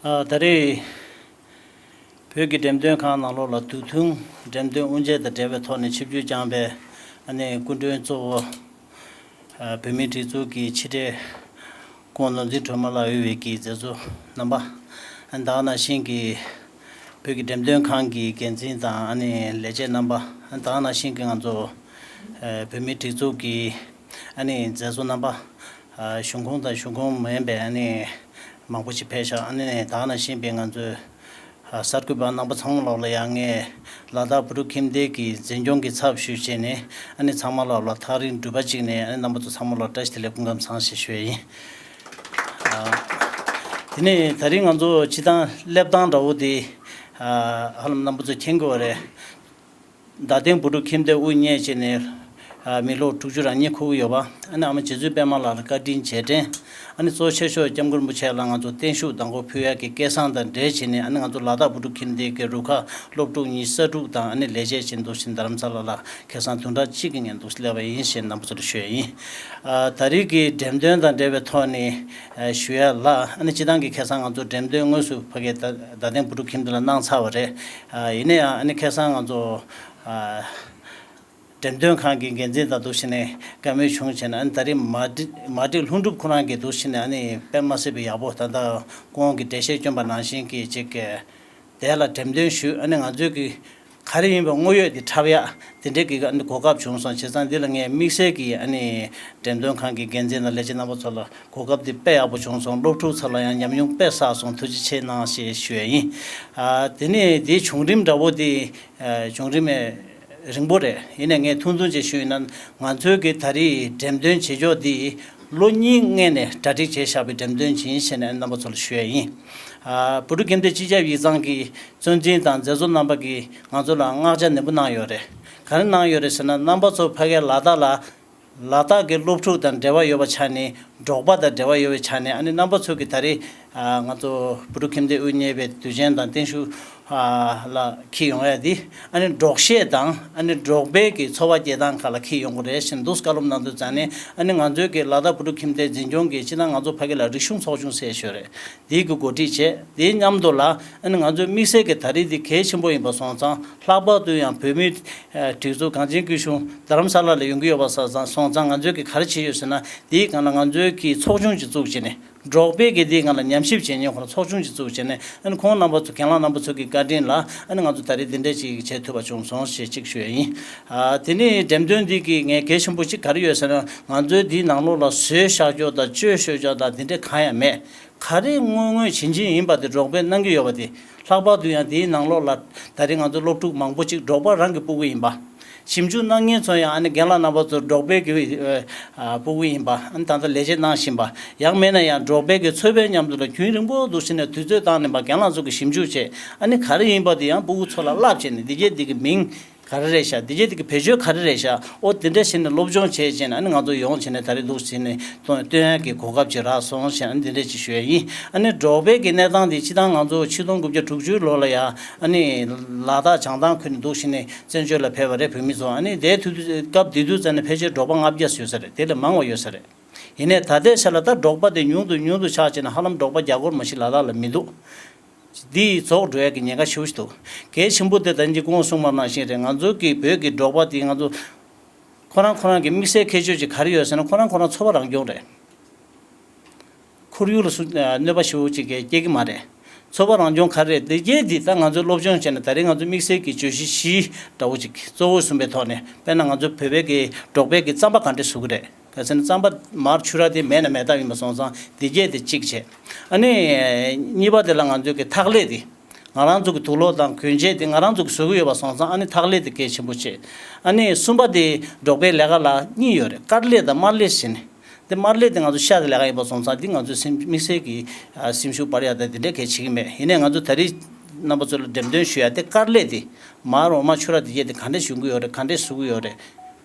ཨ་ད་རེས་བོད་ཀྱི་འགྲེམས་སྟོན་ཁང་ནང་ལོགས་ལ་དུས་ཐུང་འགྲེམས་སྟོན་དབུ་འབྱེད་དང་འབྲེལ་བའི་ཐོག་ནས་ཆིབས་བསྒྱུར་བསྐྱངས་པའི་ཨ་ནི་སྐུ་མགྲོན་གཙོ་བོ། ཨ་བོད་མིའི་སྒྲིག་འཛུགས་ཀྱི་ཕྱི་དྲིལ་སྐུ་ངོ་ནོར་འཛིན་སྒྲོལ་མ་ལགས་དབུས་པའི་གི་མཛད་གཙོ་རྣམ་པ། ཨ་ད་ག་ནང་བཞིན་གྱི་བོད་ཀྱི་འགྲེམས་སྟོན་ཁང་གི་འགན་འཛིན་དང་ཨ་ནི་ལས་བྱེད་རྣམ་པ། ཨ་ད་ག་ནང་བཞིན་གྱི་ང་ཚོ་ཨ་བོད་མིའི་སྒྲིག་འཛུགས་ཀྱི་ཨ་ནི་མཛད་གཙོ་རྣམ་པ། ཨ་གཞུང་ཁོངས་དང་གཞུང་ཁོངས་མིན་པའི་ཨ་ནི་མང་པོ་ཞིག་ཕེབས་ཤག་ཨ་ནི་ད་ག་ནང་བཞིན་པའི་ང་ཚོའི་ཨ་གསར་འགོད་པ་རྣམ་པ་ཚང་མ་ལོག་ལ་ཡང་ངས་ལ་དྭགས་བོད་ཕྲུག་ཁྱིམ་སྡེ་གི་འཛིན་སྐྱོང་གི་ཚབ་ཞུས་བྱས་ནས་ཨ་ནི་ཚང་མ་ལོག་ལ་ཐག་རིང་སྒྲུབ་པ་གཅིག་ནས་ཨ་ནི་རྣམ་པ་ཚོ་ཚང་མ་ལོག་བཀྲ་ཤིས་བདེ་ལེགས་སྐུ་ཁམས་བཟང་ཞེས་ཞུ་ཡས་ཡིན། ཨ་དེ་ནས་ད་རིང་ང་ཚོ་སྤྱི་བཏང་སླེབས་སྟངས་འདྲ་བོ་དེ་ཨ་ཧ་ལམ་རྣམ་པ་ཚོ་མཁྱེན་གྱི་ཡོད་རེད། རྡ་སྟེང་བོད་ཕྲུག་ཁྱིམ་སྡེ་དབུ་བརྙེས་བྱས་ནས་ཨ་མི་ལོ་དྲུག་ཅུ་རེ་གཉིས་འཁོར་གྱི་ཡོད་པ། ཨ་ནི་ཨ་མ་རྗེ་བཙུན་པད་མ་ལགས་ལ་བཀའ་དྲིན་རྗེས་དྲན། ཨ་ནི་གཙོ་ཆེ་ཤོས་སྐྱབས་མགོན་རིན་པོ་ཆེ་ལ་ང་ཚོ་བརྟན་བཞུགས་དང་པོ་ཕུལ་ཡག་གི་སྐལ་བཟང་དང་འབྲེལ་བྱས་ནས་ཨ་ནི་ང་ཚོ་ལ་དྭགས་བོད་ཕྲུག་ཁྱིམ་སྡེ་གི་རུ་ཁག་སློབ་ཕྲུག་གཉིས་ས་ཕྲུག་དང་ཨ་ནི་ལས་བྱེད་ཅིག་འདུག་ཕྱིན་རྡ་རམ་ས་ལ་ལ་ཁ་སང་བདུན་ཕྲག་གཅིག་གི་ཉིན་འདུག་སླེབས་པ་ཡིན་ཞེས་རྣམ་པ་ཚོ་ལ་ཞུ་ཡ་ཡིན། ཨ་ད་རེས་ཀྱི་འགྲེམས་སྟོན་དང་འབྲེལ་བའི་ཐོག་ནས་ཨ་ཞུ་ཡ་ལ་ཨ་ནི་སྤྱི་བཏང་གི་ཁ་སང་ང་ཚོ་འགྲེམས་སྟོན་དངོས་སུ་ཕ་གིའི་རྡ་རྡ་སྟེང་བོད་ཕྲུག་ཁྱིམ་སྡེ་ལ་གནང་ཚར་བ་རེད། ཨ་ཡིན་ན་ཡང་ཨ་ནི་ཁ་སང་ང་ཚོ་ཨ་འགྲེམས་སྟོན་ཁང་གི་འགན་འཛིན་དང་འདུག་ཕྱིན་ནས་བཀའ་མོལ་བྱུང་བྱས་ནས་ཨ་ནི་ད་རེས་མ་བསྒྲིགས་མ་བསྒྲིགས་ལྷུན་གྲུབ་ཁོ་རང་གིས་འདུག་ཕྱིན་ནས་ཨ་ནི་དཔེ་མ་སྲིད་པའི་ཡག་པོ་ད་ལྟ་ཁོང་གིས་འགྲེལ་བཤད་བསྐྱོན་པ་ནང་བཞིན་གྱི་ཅིག་གི་དེ་ལ་འགྲེམས་སྟོན་ཞུས། ཨ་ནི་ང་ཚོས་ཀྱི་ག་རེ་ཡིན་པའི་དངོས་ཡོད་དེ་འཁྲབ་ཡག་དེ་འདྲའི་གི་ཨ་ནི་གོ་སྐབས་བྱུང་སོང་། བྱས་ཙང་འདི་ལ་ངས་དམིགས་བསལ་གྱི་ཨ་ནི་འགྲེམས་སྟོན་ཁང་གི་འགན་འཛིན་དང་ལས་བྱེད་རྣམ་པ་ཚོ་ལ་གོ་སྐབས་འདི་དཔེ་ཡག་པོ་བྱུང་སོང་། སློབ་ཕྲུག་ཚོ་ལ་ཡང་ཉམས་མྱོང་དཔེ་བསགས་སོང་། ཐུགས་རྗེ་ཆེ་གནང་ཞེས་ཞུ་ཡ་ཡིན། ཨ་དེ་ནས་དེའི་བྱུང་རིམ་འདྲ་བོ་དེ་ཨ་བྱུང་རིམ་རིང་པོ་རེད། ཡིན་ནའི་ངས་ཐུང་ཐུང་ཅིག་ཞུས་ན་ང་ཚོའི་གི་ད་རེས་འགྲེམས་སྟོན་བྱེད་ཕྱོགས་འདི་ལོ་གཉིས་སྔོན་ནས་གྲ་སྒྲིག་བྱས་བཞག་པའི་འགྲེམས་སྟོན་ཅིག་ཡིན་ཞེས་ནས་རྣམ་པ་ཚོ་ལ་ཞུ་ཡ་ཡིན། ཨ་བོད་ཕྲུག་ཁྱིམ་སྡེ་སྤྱི་ཁྱབ་ཡིག་ཚང་གི་གཙོ་འཛིན་དང་མཛད་གཙོ་རྣམ་པ་གིས་ང་ཚོ་ལ་མངགས་བྱ་ནན་པོ་གནང་ཡོད་རེད། ག་རེ་གནང་ཡོད་རེད་ཟེར་ན་རྣམ་པ་ཚོ་ཕ་གིའི་ལ་དྭགས་ལ་ལ་དྭགས་ཀྱི་སློབ་ཕྲུག་དང་འབྲེལ་བ་ཡོད་པ་ཆགས་ནས་འབྲོག་པ་དང་འབྲེལ་བ་ཡོད་པའི་ཆ་ནས་ཨ་ནི་རྣམ་པ་ཚོ་གིས་ད་རེས་ང་ཚོ་བོད་ཕྲུག་ཁྱིམ་སྡེ་དབུ་བརྙེས་པའི་དུས་ཆེན་དང་བརྟན་བཞུགས་ལ་འཁྱེར་ཡོང་ཡ་དེ་ཨ་ནི་འབྲོག་གཞས་དང་ཨ་ནི་འབྲོག་པའི་གི་འཚོ་བ་སྐྱེལ་སྟངས་ཁག་ལ་འཁྱེར་ཡོང་གི་རེད་ཞེས་འདུག་བཀའ་སློབ་གནང་དུས་ཙང་ནས་ཨ་ནི་ང་ཚོའི་གི་ལ་དྭགས་བོད་ཕྲུག་ཁྱིམ་སྡེ་འཛིན་སྐྱོང་གིས་སྤྱིར་བཏང་ང་ཚོ་ཕ་གི་ལ་རིག་གཞུང་ཚོགས་ཆུང་ཟེར་ཞིག་ཡོད་རེད། དེའི་གི་འགོ་ཁྲིད་བྱས། དེའི་མཉམ་དུ་ལ་ཨ་ནི་ང་ཚོའི་དམིགས་བསལ་གྱི་ད་རེས་འདི་གལ་ཆེན་པོ་ཡིན་པ་སོང་ཙང་། ལྷག་པར་དུ་ཡང་བོད་མིའི་སྒྲིག་འཛུགས་གངས་ཅན་སྐྱིད་གཤོངས་རྡ་རམ་ས་ལ་ལ་ཡོང་གི་ཡོད་པ་སོང་ཙང་། ང་ཚོས་ཀྱི་ག་རེ་བྱས་ཡོད་ཟེར་ན། དེའི་སྒང་ལ་ང་ཚོས་ཀྱི་ཚོགས་ཆུང་ཅིག་བཙུགས་བྱས་ནས། འབྲོག་པའི་གི་དེའི་སྒང་ལ་ཉམས་ཞིབ་བྱེད་མཁན་ཁོ་རང་ཚོགས་ཆུང་ཅིག་བཙུགས་བྱས་ནས། ཨ་ནི་ཁོང་རྣམ་པ་ཚོ་རྒན་ལགས་རྣམ་པ་ཚོ་གི་བཀའ་དྲིན་ལ་ཨ་ནི་ང་ཚོ་ད་རེས་འདི་འདྲ་ཅིག་བྱེད་ཐུབ་པ་བྱུང་སོང་ཞེས་ཅིག་ཞུ་ཡ་ཡིན། ཨ་དེ་ནས་འགྲེམས་སྟོན་འདི་གི་ངས་གལ་ཆེན་པོ་ཅིག་ག་རེ་ཡོད་ཟེར་ན། ང་ཚོའི་འདིའི་ནང་ལོགས་ལ་ཟས་བཞག་ཕྱོགས་དང་སྤྱོད་བཞག་ཕྱོགས་དང་འདི་འདྲ་གང་ཡང་མེད། ག་རེ་དངོས་དངོས་བྱིན་ཅན་ཡིན་པ་དེ་འབྲོག་པས་གནང་གི་ཡོད་པ་དེ། ལྷག་པར་དུ་ཡང་དེའི་ནང་ལོགས་ལ་ད་རེས་ང་ཚོ་སློབ་ཕྲུག་མང་པོ་ཅིག་འབྲོག་པ་རང་གི་སྤུ་གུ་ཡིན་པ། ཞིབ་འཇུག་གནང་མཁན་ཚོ་ཡང་ཨ་ནི་རྒན་ལགས་རྣམ་པ་ཚོ་འབྲོག་པའི་གི་ཨ་ཕྲུ་གུ་ཡིན་པ། ཨ་ནི་ད་ལྟ་ལས་བྱེད་གནང་བཞིན་པ། ཡང་མིན་ན་ཡང་འབྲོག་པའི་གི་ཚོ་པའི་མཉམ་དུ་ལ་རྒྱུན་རིང་པོ་འདུག་ཟེར་ནས་དུས་ཚོད་བཏང་ནས་པ་རྒན་ལགས་ཚོ་གི་ཞིབ་འཇུག་བྱས། ཨ་ནི་ག་རེ་ཡིན་པ་དེ་ཡང་ཕྲུ་གུ་ཚོ་ལ་བསླབ་བྱས་ནས། འདི་གྱད་འདི་གི་མིང་ག་རེ་རེད་ཤག་འདི་གྱད་འདི་གི་བེད་སྤྱོད་ག་རེ་རེད་ཤག་འོ་དེ་འདྲ་བྱས་ནས་སློབ་སྦྱོང་བྱས་བྱས་ནས། ཨ་ནི་ང་ཚོ་ཡོང་བྱས་ནས་ད་རེས་འདུག་ཟེར་ནས་སྟོན་སྟོན་ཡག་གི་གོ་སྐབས་ཅིག་རག་སོང་ཞེས། ཨ་ནི་འདི་འདྲ་ཅིག་ཞུ་ཡ་ཡིན། ཨ་ནི་འབྲོག་པའི་གི་གནས་སྟངས་འདི་སྤྱིར་བཏང་ང་ཚོ་ཆིག་སྟོང་དགུ་བརྒྱ་དྲུག་ཅུ་ལོ་ལ་ཡ་ཨ་ནི་ལ་དྭགས་བྱང་ཐང་ཁུལ་ནས་འདུག་ཟེར་ནས་བཙན་བྱོལ་ལ་ཕེབས་པ་རེད། བོད་མི་ཚོ། ཨ་ནི་དེའི་དུས་དུས་སྐབས་དེ་དུས་ཙམ་ནས་ཕལ་ཆེར་འབྲོག་པ་ལྔ་བརྒྱ་ཡོད་ས་རེད། དེ་ལས་མང་བ་ཡོད་ས་རེད། ཡིན་ནའི་ད་ལྟའི་ཆ་ལ་ད་འབྲོག་པ་དེ་ཉུང་དུ་ཉུང་དུ་ཆགས་བྱས་ནས་ཧ་ལམ་འབྲོག་པ་བརྒྱ་སྐོར་མ་ཞིག་ལ་དྭགས་ལ་མི་འདུག་འདི་རྫོགས་འགྲོ་ཡ་གི་ཉེན་ཁ་ཞེ་པོ་ཞིག་འདུག་གལ་ཆེན་པོ་དེ་ད་ཅི་གོང་གསུངས་པ་ནང་བཞིན་རེད། ང་ཚོ་གི་བོད་ཀྱི་འབྲོག་པ་དེ་ང་ཚོ་ཁོ་རང་ཁོ་རང་གི་དམིགས་བསལ་ཁྱད་ཆོས་ཅིག་ག་རེ་ཡོད་ཟེར་ན། ཁོ་རང་ཁོ་རང་ཚོ་པ་རང་སྐྱོང་རེད། ཁོར་ཡུག་ལ་སུ་གནོད་པ་ཞེ་པོ་ཅིག་གི་སྐྱེལ་གྱི་མ་རེད། ཚོ་པ་རང་སྐྱོང་ག་རེ་རེད། དེ་གྱད་འདི་ད་ང་ཚོས་སློབ་སྦྱོང་བྱས་ནས་ད་རེས་ང་ཚོ་དམིགས་བསལ་གྱི་བརྗོད་གཞི་བཞི་འདྲ་བོ་ཅིག་གཙོ་བོ་གསུམ་པའི་ཐོག་ནས། དཔེར་ན་ང་ཚོ་བོད་པའི་གི་འབྲོག་པའི་གི་རྩམ་པ་ག་འདྲས་བཟོ་གི་རེད། ག་ཟེར་ན་རྩམ་པ་མར་ཆུ་ར་དེ་མེད་ན་མེད་ཐབས་ཡིན་པ་སོང་ཙང་། དེ་གྱད་དེ་གཅིག་བྱས། ཨ་ནི་གཉིས་པ་དེ་ལ་ང་ཚོའི་གི་འཐག་ལེ་དེ། ང་རང་ཚོ་གི་དུག་ལོག་དང་གོན་ཆས་དེ་ང་རང་ཚོ་གི་བཟོ་གི་ཡོད་པ་སོང་ཙང་། ཨ་ནི་འཐག་ལེ་དེ་གལ་ཆེན་པོ་བྱས། ཨ་ནི་གསུམ་པ་དེ་འབྲོག་པའི་ལས་ཀ་ལ་གཉིས་ཡོད་རེད། དཀར་ལེ་དང་དམར་ལེ་ཟེར་ནས། དེ་དམར་ལེ་དེ་ང་ཚོ་ཤ་དང་ལས་ཀ་ཡིན་པ་སོང་ཙང་། དེ་ང་ཚོའི་སེམས་དམིགས་བསལ་གྱི་ཨ་སེམས་ཤུགས་སྤར་ཡག་དང་དེ་འདྲ་གལ་ཆེ་གི་མེད། ཡིན་ནའི་ང་ཚོ་ད་རེས་རྣམ་པ་ཚོ་ལ་འགྲེམས་སྟོན་ཞུ་ཡག་དེ་དཀར་ལེ་དེ། མར་འོ་མ་ཆུ་ར་དེ་གྱད་དེ་ག་འདྲས་བྱུང་གི་ཡོད་རེད། ག་འདྲས་བཟོ་གི་ཡོད་རེད།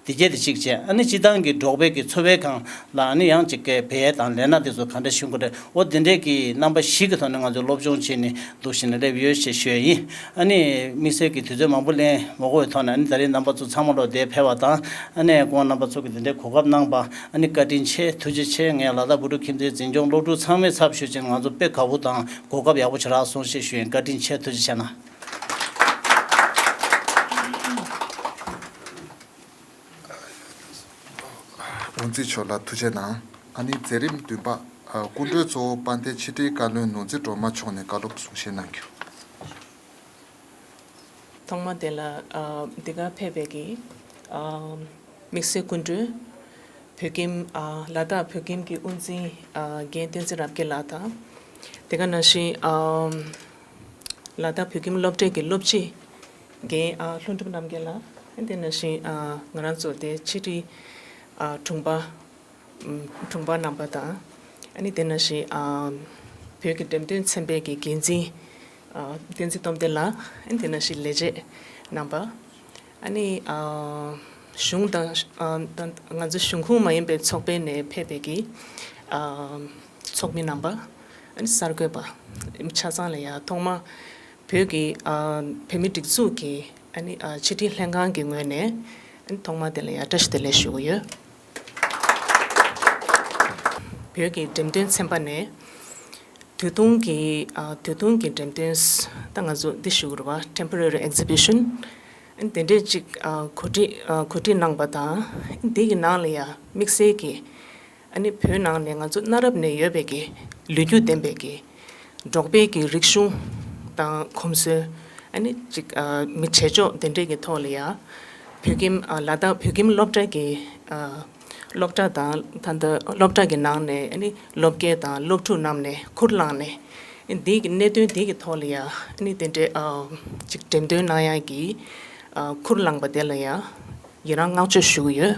དེ་གྱད་དེ་གཅིག་བྱས། ཨ་ནི་སྤྱིར་བཏང་གི་འབྲོག་པའི་གི་ཚོ་པའི་སྒང་ལ་ཨ་ནི་ཡང་ཅིག་གི་བལ་དང་ལས་སྣ་དེ་ཚོ་ག་འདྲ་ཞིག་དགོས་རེད། འོ་དེ་འདྲའི་གི་རྣམ་པ་བཞི་གི་ཐོག་ནས་ང་ཚོས་སློབ་སྦྱོང་བྱས་ནས་འདུག་བྱས་ནས་སླེབས་ཡོད་ཞེས་ཞུ་ཡ་ཡིན། ཨ་ནི་དམིགས་བསལ་གྱི་དུས་ཚོད་མང་པོ་ལེན་མ་དགོས་པའི་ཐོག་ནས། ཨ་ནི་ད་རེས་རྣམ་པ་ཚོ་ཚང་མ་ལོག་འདིར་ཕེབས་པ་དང་། ཨ་ནི་ཁོང་རྣམ་པ་ཚོ་གི་དེ་འདྲའི་གོ་སྐབས་གནང་པ། ཨ་ནི་བཀའ་དྲིན་ཆེ། ཐུགས་རྗེ་ཆེ། ངས་ལ་དྭགས་བོད་ཕྲུག་ཁྱིམ་སྡེའི་འཛིན་སྐྱོང་སློབ་ཕྲུག་ཚང་མའི་ཚབ་ཞུས་བྱས་ནས་ང་ཚོ་དཔེ་དགའ་པོ་དང་གོ་སྐབས་ཡག་པོ་ཞིག་རག་སོང་ཞེས་ཞུ་ཡིན། བཀའ་དྲིན་ཆེ། ཐུགས་རྗེ་ཆེ་གནང་། དབུ་འཛིན་མཆོག་ལ་ཐུགས་རྗེ་གནང་། ཨ་ནི་མཛད་རིམ་བདུན་པ། ཨ། སྐུ་མགྲོན་གཙོ་བོ་དཔལ་ལྡན་ཕྱི་དྲིལ་བཀའ་བློན་ནོར་འཛིན་སྒྲོལ་མ་མཆོག་ནས་བཀའ་སློབ་གསུང་བཤད་གནང་རྒྱུ། ཐོག་མ་དེ་ལ། ཨ། འདི་གར་ཕེབས་པའི་གི། ཨ། དམིགས་བསལ་སྐུ་མགྲོན། བོད་ཁྱིམ། ཨ། ལ་དྭགས་བོད་ཁྱིམ་གྱི་དབུ་འཛིན། ཨ། རྒན་བསྟན་འཛིན་རབ་རྒྱས་ལགས་དང་། དེ་ག་ནང་བཞིན། ཨ། ལ་དྭགས་བོད་ཁྱིམ་སློབ་གྲྭའི་གི་སློབ་སྤྱི་རྒན། ཨ། ལྷུན་གྲུབ་རྣམ་རྒྱལ་ལགས། དེ་ནང་བཞིན། ཨ། ང་རང་ཚོ་དེ་ཕྱི་དྲིལ། ཨ། དྲུང་པ། ཨམ། དྲུང་པ་རྣམ་པ་དང་། ཨ་ནི་དེ་ནང་བཞིན། ཨ། བོད་ཀྱི་འགྲེམས་སྟོན་ཚན་པའི་གི་འགན་འཛིན། ཨ། བསྟན་འཛིན་སྟོབས་ལྡན་ལགས། ཨ་ནི་དེ་ནང་བཞིན་ལས་བྱེད་རྣམ་པ། ཨ་ནི། ཨ། གཞུང་དང་། ཨ། ད་ང་ཚོ་གཞུང་ཁོངས་མ་ཡིན་པའི་ཚོགས་པའི་ནས་ཕེབས་པའི་གི། ཨ། ཚོགས་མི་རྣམ་པ། ཨ་ནི་གསར་འགོད་པ་ཆ་ཚང་ལ་ཡ། ཐོག་མ་བོད་ཀྱི། ཨ། བོད་མིའི་སྒྲིག་འཛུགས་ཀྱི། ཨ་ནི། ཨ། ཕྱི་དྲིལ་ལྷན་ཁང་གི་ངོས་ནས། ཨ་ནི་ཐོག་མ་དེ་ལ་ཡ་བཀྲ་ཤིས་བདེ་ལེགས་ཞུ་གི་ཡོད། བོད་ཀྱི་འགྲེམས་སྟོན་ཚན་པ་ནས་དུས་ཐུང་གི། ཨ། དུས་ཐུང་གི་འགྲེམས་སྟོན། ད་ང་ཚོ་འདི་ཞུ་གི་རེད་པ། Temporary Exhibition། ཨ་ནི་དེ་འདྲས་ཅིག། ཨ། གོ་སྒྲིག། ཨ། གོ་སྒྲིག་གནང་པ་དང་། ཨ་ནི་འདི་གི་ནང་ལ་ཡ་དམིགས་བསལ་གྱི། ཨ་ནི་བོད་ནང་ནས་ང་ཚོ་གནའ་རབས་ནས་ཡོད་པའི་གི་ལོ་རྒྱུས་ལྡན་པའི་གི་འབྲོག་པའི་གི་རིག་གཞུང་དང་གོམས་སྲོལ། ཨ་ནི་ཅིག། ཨ། མི་བྱེད་ཕྱོགས་དེ་འདྲའི་གི་ཐོག་ལ་ཡ། བོད་ཁྱིམ། ཨ། ལ་དྭགས་བོད་ཁྱིམ་སློབ་གྲྭ་གི། ཨ། སློབ་གྲྭ་དང་། ད་ལྟ་སློབ་གྲྭ་གི་ནང་ནས། ཨ་ནི་སློབ་དགེ་དང་སློབ་ཕྲུག་རྣམས་ནས་ཁུར་བླངས་ནས། ཨ་ནི་འདི་གི་གནད་དོན་འདི་གི་ཐོག་ལ་ཡ། ཨ་ནི་དེ་འདྲའི། ཨ། ཅིག་འགྲེམས་སྟོན་གནང་ཡག་གི། ཨ། ཁུར་བླངས་པ་དེ་ལ་ཡ། ཡི་རང་བསྔགས་བརྗོད་ཞུ་གི་ཡོད།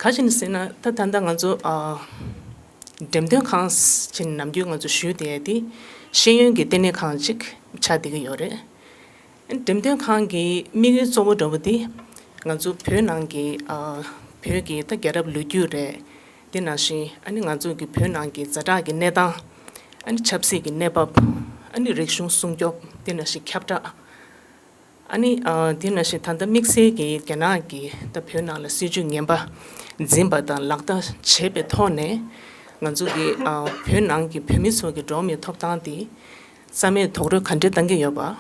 ག་ཅི་ཡིན་ཟེར་ན། ད་ད་ལྟ་ང་ཚོ། ཨ། འགྲེམས་སྟོན་ཁང་ཟེར་ནམ་རྒྱུན་ང་ཚོ་ཞུས་བསྡད་ཡ་དེ་ཤེས་ཡོན་གྱི་ལྟེ་གནས་ཁང་ཅིག་ཆགས་བསྡད་ཀྱི་ཡོད་རེད། འགྲེམས་སྟོན་ཁང་གི་དམིགས་ཡུལ་གཙོ་བོ་འདྲ་བོ་དེ་ང་ཚོ་བོད་ནང་གི། ཨ། བོད་ཀྱི་ད་རྒྱལ་རབས་ལོ་རྒྱུས་རེད། དེ་ནང་བཞིན། ཨ་ནི་ང་ཚོ་གི་བོད་ནང་གི་ཛ་དྲག་གི་གནས་སྟངས། ཨ་ནི་ཆབ་སྲིད་ཀྱི་གནས་བབ། ཨ་ནི་རིག་གཞུང་སྲུང་སྐྱོབ། དེ་ནང་བཞིན་ཁྱབ་བསྒྲགས། ཨ་ནི། ཨ། དེ་ནང་བཞིན་ད་ལྟ་དམིགས་བསལ་གྱི་རྒྱ་ནག་གིས་ད་བོད་ནང་ལ་སྲིད་ཇུས་ངན་པ་འཛིན་པ་དང་ལག་བསྟར་བྱས་པའི་ཐོག་ནས། ང་ཚོ་གི། ཨ། བོད་ནང་གི་བོད་མི་ཚོ་གི་འགྲོ་བ་མིའི་ཐོབ་ཐང་དེ་རྩ་མེད་རྡོག་རོལ་ག་འདྲས་བཏང་གི་ཡོད་པ།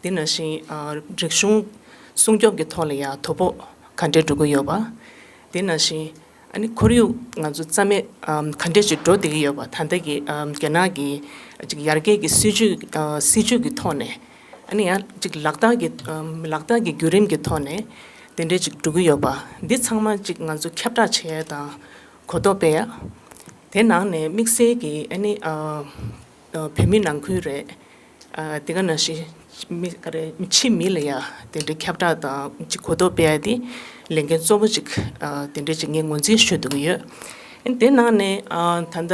དེ་ནང་བཞིན། ཨ། རིག་གཞུང་སྲུང་སྐྱོབ་ཀྱི་ཐོག་ལ་ཡང་དོ་ཕོག་ག་འདྲས་འགྲོ་གི་ཡོད་པ། དེ་ནང་བཞིན། ཨ་ནི་ཁོར་ཡུག་ང་ཚོ་རྩ་མེད། ཨམ། ག་འདྲས་ཅིག་འགྲོ་བསྡད་ཀྱི་ཡོད་པ། ད་ལྟ་གི། ཨམ། རྒྱ་ནག་གི་ཅིག་ཡར་རྒྱས་ཀྱི་སྲིད་ཇུས། ཨ། སྲིད་ཇུས་ཀྱི་ཐོག་ནས། ཨ་ནི་ཡང་ཅིག་ལག་བསྟར་གྱི། ཨམ། ལག་བསྟར་གྱི་བརྒྱུད་རིམ་གྱི་ཐོག་ནས་དེ་འདྲས་ཅིག་འགྲོ་གི་ཡོད་པ། འདི་ཚང་མ་ཅིག་ང་ཚོ་ཁྱབ་བསྒྲགས་བྱེད་ཡ་དང་གོ་རྟོགས་སྤེལ་ཡ། དེ་ནང་ནས་དམིགས་བསལ་གྱི། ཨ་ནི། ཨ། ཨ། བོད་མི་ནང་ཁུལ་རེད། ཨ། དེ་ག་ནང་བཞིན། མི་ག་རེ་ཕྱི་མི་ལ་ཡ་དེ་འདྲའི་ཁྱབ་བསྒྲགས་དང་ཅིག་གོ་རྟོགས་སྤེལ་ཡ་དེ་ལས་འགན་གཙོ་བོ་ཅིག་ཨ་དེ་འདྲའི་ཅིག་ངས་ངོས་འཛིན་ཞུ་འདོད་ཀྱི་ཡོད། ཨ་ནི་དེ་ནང་ནས་ཨ་ད་ལྟ་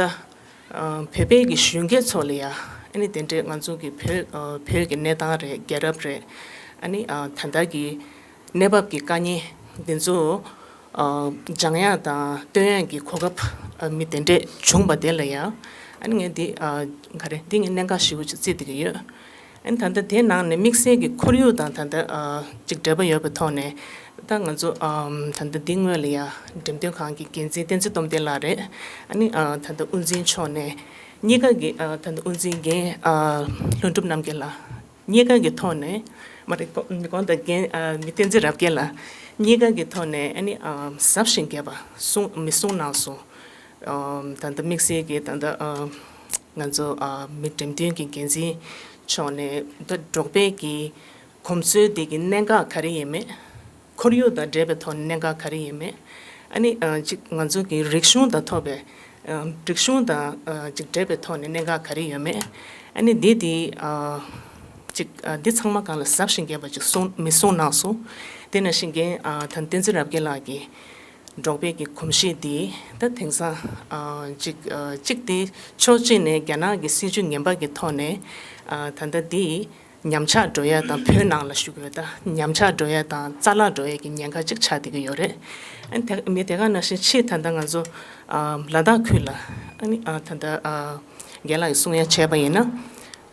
ཨ་བོད་པའི་གི་གཞོན་སྐྱེས་ཚོ་ལ་ཡ་ཨ་ནི་དེ་འདྲའི་ང་ཚོ་གི་བོད་ཨ་བོད་ཀྱི་གནས་སྟངས་རེད། རྒྱལ་རབས་རེད། ཨ་ནི་ཨ་ད་ལྟ་གི་གནས་བབ་ཀྱི་དཀའ་ངལ་འདི་ཚོ་ཨ་སྦྱང་ཡག་དང་སྟོན་ཡག་གི་གོ་སྐབས་ཨ་མི་དེ་འདྲས་བྱུང་བ་དེ་ལ་ཡང་ཨ་ནི་ངས་འདི་ཨ་ག་རེ་འདི་ངས་གནད་འགག་ཞེ་པོ་ཅིག་བརྩི་བསྡད་ཀྱི་ཡོད། ཨ་ནི་ད་ལྟ་དེའི་ནང་ནས་དམིགས་བསལ་གྱི་ཁོར་ཡུག་དང་ད་ལྟ་ཨ་ཅིག་འབྲེལ་བ་ཡོད་པའི་ཐོག་ནས་ད་ང་ཚོ་ཨ་ད་ལྟ་འདི་སྔོན་ལ་ཡང་འགྲེམས་སྟོན་ཁང་གི་འགན་འཛིན་བསྟན་འཛིན་སྟོབས་ལྡན་ལགས་རེད། ཨ་ནི་ཨ་ད་ལྟ་དབུ་འཛིན་མཆོག་ནས་གཉིས་ཀ་གི་ཨ་ད་ལྟ་དབུ་འཛིན་རྒན་ཨ་ལྷུན་གྲུབ་རྣམ་རྒྱལ་ལགས། གཉིས་ཀ་གི་ཐོག་ནས་མ་རེད། གོ་མི་གོང་དང་རྒན་ཨ་མི་བསྟན་འཛིན་རབ་རྒྱས་ལགས། གཉིས་ཀ་གི་ཐོག་ནས་ཨ་ནི་ཨ་གཟབ་ཞིང་རྒྱས་པ་གསུང་མི་གསུང་གནང་སོང་། ཨ་ད་ལྟ་དམིགས་བསལ་གྱི་ད་ལྟ་ཨ་ང་ཚོ་ཨ་མི་འགྲེམས་སྟོན་གྱི་འགན་འཛིན་མཆོག་ནས་ད་འབྲོག་པའི་གི་གོམས་སྲོལ་དེ་གི་གནད་འགག་ག་རེ་ཡིན་མེད། ཁོར་ཡུག་དང་འབྲེལ་བའི་ཐོག་ནས་གནད་འགག་ག་རེ་ཡིན་མེད། ཨ་ནི་ཨ་གཅིག་ང་ཚོ་གི་རིག་གཞུང་དང་ཐོགས་པའི་ཨ་རིག་གཞུང་དང་ཨ་གཅིག་འབྲེལ་བའི་ཐོག་ནས་གནད་འགག་ག་རེ་ཡོད་མེད། ཨ་ནི་འདི་དེ་ཨ་གཅིག་ཨ་འདི་ཚང་མ་སྒང་ལ་གཟབ་ཞིང་རྒྱས་པ་ཅིག་གསུང་མི་གསུང་གནང་སོང་། དེ་ནང་བཞིན་རྒན་ཨ་ད་བསྟན་འཛིན་རབ་རྒྱས་ལགས་ཀྱིས་འབྲོག་པའི་གི་གོམས་གཤིས་འདི་ད་དེང་སང་ཨ་གཅིག་ཨ་གཅིག་དེ་ཕྱོགས་གཅིག་ནས་རྒྱ་ནག་གི་སྲིད་བྱུས་ངན་པ་གི་ཐོག་ནས་ཨ་ད་ལྟ་འདི། ཉམས་ཆག་འགྲོ་ཡ་དང་། བོད་ནང་ལ་ཞུ་དགོས་ད་ཉམས་ཆག་འགྲོ་ཡ་དང་རྩ་བརླག་འགྲོ་ཡ་གི་ཉེན་ཁ་ཅིག་ཆགས་བསྡད་ཀྱི་ཡོད་རེད། ཨ་ནི་དེ་མི་དེ་ག་ནང་བཞིན་ཕྱིས་ད་ལྟ་ང་ཚོ་ཨ་ལ་དྭགས་ཁུལ་ལ་ཨ་ནི་ཨ་ད་ལྟ་ཨ་རྒན་ལགས་ཀྱིས་གསུང་ཡ་བྱས་པ་ཡིན་ན།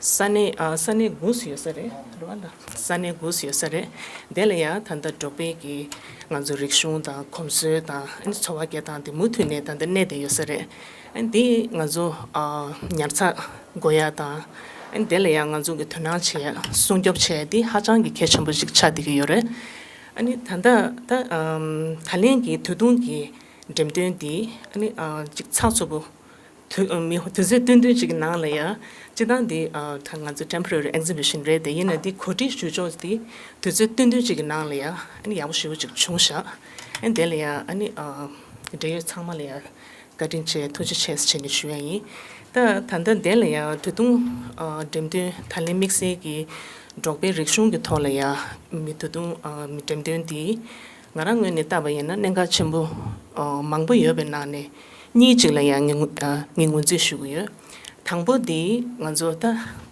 ས་གནས་ཨ་ས་གནས་དགུ་ཙམ་ཡོད་ས་རེད་རེད་བ་ལ། ས་གནས་དགུ་ཙམ་ཡོད་ས་རེད། དེ་ལ་ཡང་ད་ལྟ་འབྲོག་པའི་གི་ང་ཚོ་རིག་གཞུང་དང་གོམས་སྲོལ་དང་ཨ་ནི་འཚོ་བ་སྐྱེལ་སྟངས་དེ་མུ་མཐུད་ནས་ད་ལྟ་གནས་བསྡད་ཡོད་ས་རེད། ཨ་ནི་དེ་ང་ཚོ་ཨ་ཉར་ཚགས་དགོས་ཡ་དང་། ཨ་ནི་དེ་ལ་ཡང་ང་ཚོ་གི་དོ་སྣང་བྱེད་ཡ་སྲུང་སྐྱོབ་བྱེད་ཡ་དེ་ཧ་ཅང་གི་གལ་ཆེན་པོ་ཞིག་ཆགས་བསྡད་ཀྱི་ཡོད་རེད། ཨ་ནི་ད་ལྟ་ད་ཨམ་ད་ལན་གྱི་ད་དུང་གི་འགྲེམས་སྟོན་འདི་ཨ་ནི་ཨ་ཅིག་ཚགས་ཚུད་པོ་དུས་ཨ་མི་དུས་ཚོད་བསྟུན་བསྟུན་ཅིག་གི་ནང་ལ་ཡ་སྤྱིར་བཏང་འདི་ཨ་ད་ང་ཚོ་temporary exhibition་རེད་དེ། ཡིན་ན་འདི་གོ་སྒྲིག་ཞུ་ཕྱོགས་འདི་དུས་ཚོད་བསྟུན་བསྟུན་ཅིག་གི་ནང་ལ་ཡ་ཨ་ནི་ཡག་པོ་ཞེ་པོ་ཅིག་བྱུང་ཤག་ཨ་ནི་དེ་ལ་ཡ་ཨ་ནི་ཨ་འབྲེལ་ཡོད་ཚང་མ་ལ་ཡ། བཀའ་དྲིན་ཆེ། ཐུགས་རྗེ་ཆེ་ཟེར་བྱས་ནས་ཞུ་ཡ་ཡིན། ད་ད་ལྟ་འདི་ལ་ཡང་ད་དུང་ཨ་འགྲེམས་སྟོན་ད་ལན་དམིགས་བསལ་གྱི་འབྲོག་པའི་རིག་གཞུང་གི་ཐོག་ལ་ཡང་མི་ད་དུང་ཨ་མི་འགྲེམས་སྟོན་འདི་ང་རང་ངོས་ནས་བལྟས་པ་ཡིན་ན་གནད་འགག་ཆེན་པོ་ཨ་མང་པོ་ཡོད་པའི་ནང་ནས་གཉིས་ཅིག་ལ་ཡང་ངས་ངོ་ཨ་ངས་ངོས་འཛིན་ཞུ་གི་ཡོད། དང་པོ་འདི་ང་ཚོ་ད་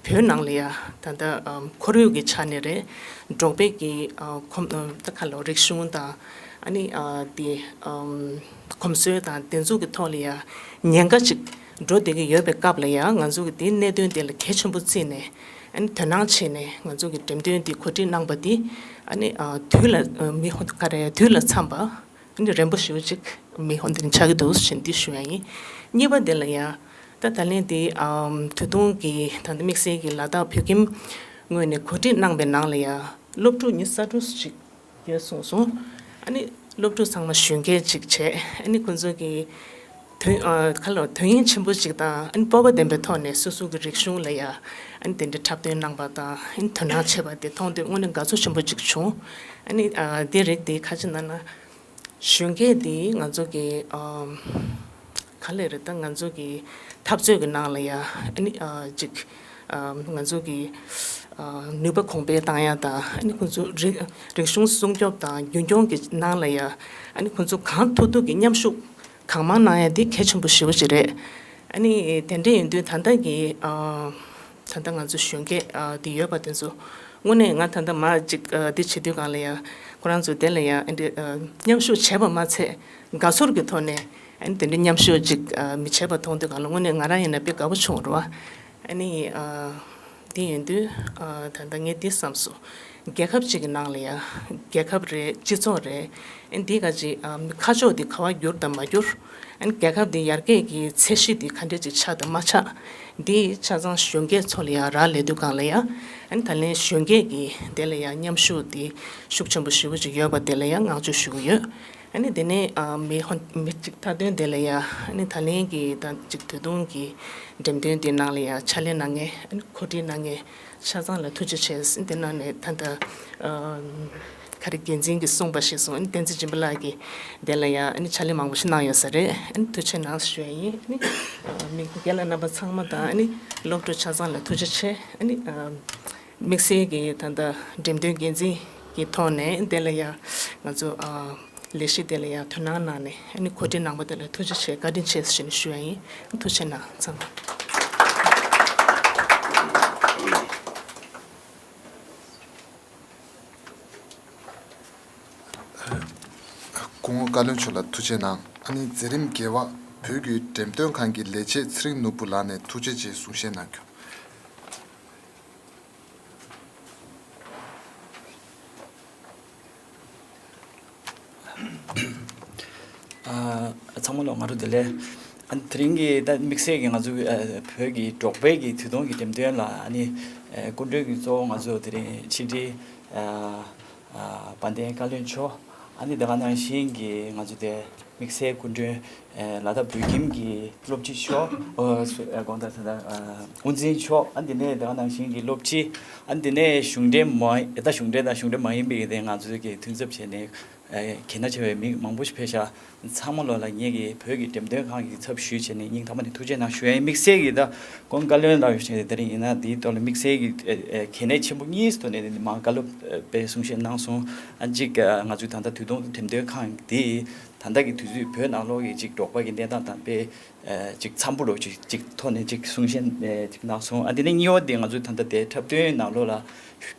བོད་ནང་ལ་ཡང་ད་ལྟ་ཨ་ཁོར་ཡུག་གི་ཆ་ནས་རེད། འབྲོག་པའི་གི་ཨ་ཁོམ་ཨ་ད་ག་ལོ་རིག་གཞུང་དང་། ཨ་ནི་ཨ་དེ་ཨམ་གོམས་སྲོལ་དང་དེ་ཚོ་གི་ཐོག་ལ་ཡང་ཉེན་ཁ་ཅིག་འགྲོ་བསྡད་ཀྱི་ཡོད་པའི་སྐབས་ལ་ཡང་ང་ཚོ་གི་དེའི་གནད་དོན་དེ་ལ་གལ་ཆེན་པོ་བརྩིས་ནས། ཨ་ནི་དོ་སྣང་བྱས་ནས་ང་ཚོ་གི་འགྲེམས་སྟོན་དེ་གོ་སྒྲིག་གནང་པ་དེ་ཨ་ནི་ཨ་དུས་ལ་ཨ་མི་ཧོ་ག་རེ་དུས་ལ་འཚམས་པ་ཨ་ནི་རན་པོ་ཞེ་པོ་ཅིག་མི་ཧོ་འདི་ཆགས་ཀྱི་འདུག་ཞེས་འདི་ཞུ་ཡ་ཡིན། གཉིས་པ་དེ་ལ་ཡང་ད་ད་ལན་དེ་ཨམ་ད་དུང་གི་ད་ལྟ་དམིགས་བསལ་གྱི་ལ་དྭགས་བོད་ཁྱིམ་ངོས་ནས་གོ་སྒྲིག་གནང་པའི་ནང་ལ་ཡང་སློབ་ཕྲུག་ཉི་ཤུ་རྩ་དྲུག་ཅིག་ཡོད་གསུངས་སོང་། ཨ་ནི་སློབ་ཕྲུག་ཚང་མ་གཞོན་སྐྱེས་ཅིག་བྱས། ཨ་ནི་ཁོང་ཚོ་གི་དོན་ཨ་ཁ་ལོ་དོན་སྙིང་ཆེན་པོ་ཅིག་དང་། ཨ་ནི་སྤོབས་པ་ལྡན་པའི་ཐོག་ནས་སོ་སོ་གི་རིག་གཞུང་ལ་ཡ་ཨ་ནི་དེ་འདྲའི་འཁྲབ་སྟོན་གནང་པ་དང་། ཨ་ནི་དོ་སྣང་བྱས་པ་དེ་མཐོང་དུས་དངོས་གནས་དགའ་ཚོར་ཆེན་པོ་ཅིག་བྱུང་། ཨ་ནི་ཨ་དེ་རིགས་དེ་ཁ་ཅིག་ན་ན་གཞོན་སྐྱེས་དེ་ང་ཚོ་གི་ཨ་ག་ལེ་རེད། ད་ང་ཚོ་གི་འཐབ་རྩོད་ཀྱི་ནང་ལ་ཡ་ཨ་ནི་ཨ་ཅིག་ཨ་ང་ཚོ་གི་ཨ་ནུས་པ་གོང་འཕེལ་བཏང་ཡ་དང་། ཨ་ནི་ཁོང་ཚོ་རིག་རིག་གཞུང་སྲུང་སྐྱོབ་དང་རྒྱུན་སྐྱོང་གི་ནང་ལ་ཡ་ཨ་ནི་ཁོང་ཚོ་གང་ཐུབ་ཐུབ་ཀྱི་མཉམ་ཞུགས་གང་མང་གནང་ཡ་དེ་གལ་ཆེན་པོ་ཞེ་པོ་ཅིག་རེད། ཨ་ནི་དེ་འདྲ་ཡིན་དུས་ད་ལྟ་གི་ཨ་ད་ལྟ་ང་ཚོ་གཞོན་སྐྱེས་ཨ་དེ་ཡོད་པ་དེ་ཚོ་དངོས་གནས་ང་ད་ལྟ་མ་ཅིག་ཨ་དེ་བྱེད་དུས་གང་ལ་ཡ་ཁོ་རང་ཚོ་དེ་ལ་ཡ་ཨ་འདྲ་ཨ་མཉམ་ཞུགས་བྱས་པ་མ་ཚད་དགའ་ཚོར་གྱི་ཐོག་ནས། ཨ་ནི་དེ་འདྲའི་མཉམ་ཞུགས་ཅིག་ཨ་མི་བྱེད་པ་མཐོང་དུས་གང་ལ་དངོས་གནས་ང་རང་ཡིན་ན་དཔེ་དགའ་པོ་བྱུང་རེད་བ། ཨ་ནི་ཨ་དེ་ཡིན་དུས་ཨ་ད་ལྟ་ངས་འདི་བསམ་སོང་། རྒྱལ་ཁབ་ཅིག་གི་ནང་ལ་ཡ་རྒྱལ་ཁབ་རེད། སྤྱི་ཚོགས་རེད། ཨ་ནི་འདི་ག་ཅིག་ཨ་ཁ་ཕྱོགས་འདི་ག་བ་བསྒྱུར་དང་མ་བསྒྱུར། ཨ་ནི་རྒྱལ་ཁབ་འདི་ཡར་རྒྱས་ཀྱི་ཚད་གཞི་འདི་ག་འདྲས་ཅིག་ཆགས་དང་མ་ཆགས། འདི་ཆ་ཚང་གཞོན་སྐྱེས་ཚོ་ལ་ཡ་རག་ལས་དུས་གང་ལ་ཡ། ཨ་ནི་ད་ལན་གཞོན་སྐྱེས་ཀྱི་དེ་ལ་ཡ་མཉམ་ཞུགས་འདི་ཤུགས་ཆེན་པོ་ཞེ་པོ་ཅིག་ཡོད་པ་དེ་ལ་ཡ་བསྔགས་བརྗོད་ཞུ་གི་ཡོད། ཨ་ནི་དེ་ནས་ཨ་མི་ཧོན་མི་གཅིག་མཐའ་དོན་དེ་ལ་ཡ། ཨ་ནི་ད་ལན་གྱི་ད་གཅིག་ད་དུང་གི་འགྲེམས་སྟོན་དེ་ནང་ལ་ཡ་ཕྱག་ལས་གནང་མཁན། ཨ་ནི་གོ་སྒྲིག་གནང་མཁན་ཆ་ཚང་ལ་ཐུགས་རྗེ་ཆེ། དེ་ནང་ནས་ད་ལྟ་ཨ་ག་རེ་འགན་འཛིན་གྱིས་གསུངས་པ་ཞིག་སོང་། ཨ་ནི་བསྟན་འཛིན་སྦྱིན་པ་ལགས་ཀྱིས་དེ་ལ་ཡ་ཨ་ནི་ཕྱག་ལས་མང་པོ་ཞིག་གནང་ཡོད་ས་རེད། ཨ་ནི་ཐུགས་རྗེ་གནང་ཞུ་ཡ་ཡིན། ཨ་ནི་ཨ་མི་རྒན་ལགས་རྣམ་པ་ཚང་མ་དང་། ཨ་ནི་སློབ་ཕྲུག་ཆ་ཚང་ལ་ཐུགས་རྗེ་ཆེ། ཨ་ནི་ཨ། དམིགས་བསལ་གྱི་ད་ལྟ་འགྲེམས་སྟོན་འགན་འཛིན་གྱི་ཐོག་ནས་དེ་ལ་ཡ་ང་ཚོ་ཨ་ལས་གཞི་དེ་ལ་ཡ་དོ་སྣང་གནང་ནས་ཨ་ནི་གོ་སྒྲིག་གནང་པ་དེ་ལ་ཐུགས་རྗེ་ཆེ་བཀའ་དྲིན་ཆེ་ཞེས་ནས་ཞུ་ཡ་ཡིན། ཐུགས་རྗེ་གནང་ཚང་མ། སྐུ་ངོ་བཀའ་བློན་མཆོག་ལ་ཐུགས་རྗེ་གནང་། ཨ་ནི་མཛད་རིམ་རྒྱས་པ་བོད་ཀྱི་འགྲེམས་སྟོན་ཁང་གི་ལས་བྱེད་ཚེ་རིང་ནོར་བུ་ལགས་ནས་ཐུགས་རྗེ་ཆེ་གསུང་བཤད་གནང་རྒྱུ། ཚང་མ་ལོ་ང་རོ་བདེ་ལེགས། ཨ་དེ་རིང་གི་ད་དམིགས་བསལ་གྱི་ང་ཚོ་བོད་ཀྱི་འབྲོག་པའི་གི་དུས་སྟོན་གྱི་འགྲེམས་སྟོན་ལ་ཨ་ནི་སྐུ་མགྲོན་གྱི་གཙོ་བོ་ང་ཚོ་དེ་རིང་ཕྱི་དྲིལ་དཔལ་ལྡན་བཀའ་བློན་མཆོག་ཨ་ནི་དེ་ག་ནང་བཞིན་གྱི་ང་ཚོ་དེ་དམིགས་བསལ་སྐུ་མགྲོན་ལ་དྭགས་བོད་ཁྱིམ་གྱི་སློབ་སྤྱི་མཆོག་དགོངས་དག་ད་དབུ་འཛིན་མཆོག་ཨ་འདི་ནས་དེ་ག་ནང་བཞིན་གྱི་སློབ་སྤྱི་ཨ་འདི་ནས་གཞུང་འབྲེལ་མ་ད་གཞུང་འབྲེལ་དང་གཞུང་འབྲེལ་མ་ཡིན་པའི་དེ་ང་ཚོ་གི་མཐུན་ཚབ་བྱས་ནས་གལ་གནད་ཆེ་བའི་མི་མང་པོ་ཞིག་ཕེབས་ཤག་ཚང་མ་ལོ་ལ་ངེད་ཀྱི་བོད་ཀྱི་འགྲེམས་སྟོན་ཁང་གི་ཚབ་ཞུས་བྱས་ནས་སྙིང་ཐག་པ་ནས་ཐུགས་རྗེ་གནང་ཞུ་ཡ་ཡིན། དམིགས་བསལ་གྱི་ད་ཁོང་བཀའ་བློན་ལགས་ཡོད་བྱས་ནས་དེ་རིང་ཡིན་ན་འདིའི་ཐོག་ལ་དམིགས་བསལ་གྱི་གལ་གནད་ཆེན་པོ་གཉིས་ཐོག་ནས་མ་བཀའ་སློབ་པའི་གསུང་བཤད་གནང་སོང་། ཨ་གཅིག་ང་ཚོའི་ད་ལྟ་དུས་སྟོན་འགྲེམས་སྟོན་ཁང་འདི་ད་ལྟ་གི་དུས་ཚོད་བོད་ནང་ལོགས་ཀྱི་གཅིག་འབྲོག་པ་གི་གནས་སྟངས་དང་དཔེ་ཅིག་འཚམ་པོ་རོ་ཅིག་ཅིག་ཐོག་ནས་ཅིག་གསུང་བཤད་ཅིག་གནང་སོང་། ཨ་དེ་ནས་གཉིས་པ་དེ་ང་ཚོའི་ད་ལྟ་དེ་འཁྲབ་སྟོན་ནང་ལོགས་ལ་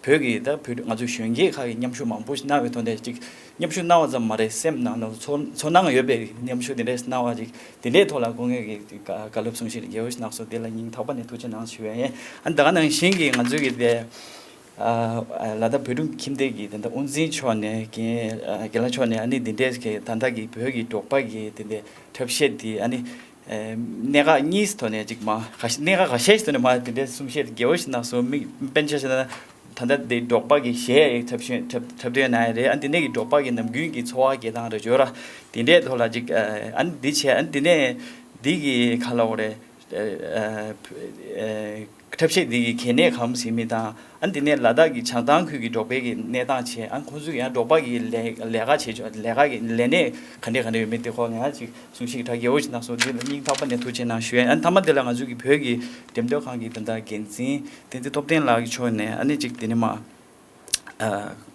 བོད་ཀྱི་ད་བོད་ང་ཚོའི་གཞོན་སྐྱེས་ཁག་གིས་མཉམ་ཞུགས་མང་པོ་ཞིག་གནང་བའི་ཐོག་ནས་ཅིག་མཉམ་ཞུགས་གནང་བ་ཙམ་མ་རེད། སེམས་ནང་ལ་ཚོར་ཚོར་སྣང་ཡོད་པའི་མཉམ་ཞུགས་དེ་འདྲས་གནང་བ་ཅིག་དེ་འདྲའི་ཐོག་ལ་སྐུ་ངོ་གིས་བཀའ་སློབ་གསུང་བཤད་རྒྱས་པོ་ཞིག་གནང་སོང་། དེ་ལ་སྙིང་ཐག་པ་ནས་ཐུགས་རྗེ་གནང་ཞུ་ཡ་ཡིན། ཨ་ད་ག་ནང་བཞིན་གྱི་ང་ཚོའི་གི་དེ་ལ་དྭགས་བོད་ཕྲུག་ཁྱིམ་སྡེ་གི་དེ་འདྲ་དབུ་འཛིན་མཆོག་ནས་རྒན་རྒན་ལགས་མཆོག་ནས་ཨ་ནི་འདི་འདྲས་གི་ད་ལྟ་གི་བོད་ཀྱི་འབྲོག་པ་གི་དེ་འདྲའི་འཁྲབ་བཤད་དེ་ཨ་ནི་གནད་འགག་གཉིས་ཐོག་ནས་ཅིག་མ་ག་གནད་འགག་ཁ་ཤས་ཤིག་ཐོག་ནས་མ་དེ་འདྲའི་གསུང་བཤད་རྒྱས་པོ་ཞིག་གནང་སོང་། མིག་དཔེར་ན་ཆ་བཞག་ན་ད་ལྟ་འདི་འབྲོག་པ་གི་གཞས་འཁྲབ་ཤེས་འཁྲབ་འཁྲབ་སྟོན་གནང་ཡ་རེད། ཨ་འདི་ནས་ཀྱི་འབྲོག་པ་གི་ནམ་རྒྱུན་གྱི་འཚོ་བ་སྐྱེལ་སྟངས་རེད་འབྱོར་ར་དེ་འདྲའི་ཐོག་ལ་ཅིག་ཨ་ནི་འདི་བྱས་ཨ་ནི་འདི་ནས་འདི་གི་ག་ལ་འོ་རེད། འཁྲབ་བཤད་འདི་གི་གལ་གནད་གང་ཟེར་མི་དང་ཨ་འདི་ནས་ལ་དྭགས་ཀྱི་བྱང་ཐང་ཁུལ་གྱི་འབྲོག་པའི་གི་གནས་སྟངས་བྱས་ཨ་ཁོང་ཚོས་ཡང་འབྲོག་པ་གི་ལས་ལས་ཀ་བྱེད་ཆོག་ལས་ཀ་གི་ལས་གནས་ག་འདྲས་ག་འདྲས་ཡོད་མེད་དེ་ཁོ་ང་ཅིག་གསུང་བཤད་ཀྱི་གྲ་རྒྱས་པོ་ཞིག་གནང་སོང་། འདི་ལ་སྙིང་ཐག་པ་ནས་ཐུགས་རྗེ་གནང་ཞུ་ཡ། ཨ་མཐའ་མ་དེ་ལ་ང་ཚོ་གི་བོད་ཀྱི་འགྲེམས་སྟོན་ཁང་གི་དོན་དག་འགན་འཛིན་བསྟན་འཛིན་ཐུབ་བསྟན་ལགས་ཀྱི་ཕྱོགས་ནས་ཨ་ནི་ཅིག་དེ་ནས་མ་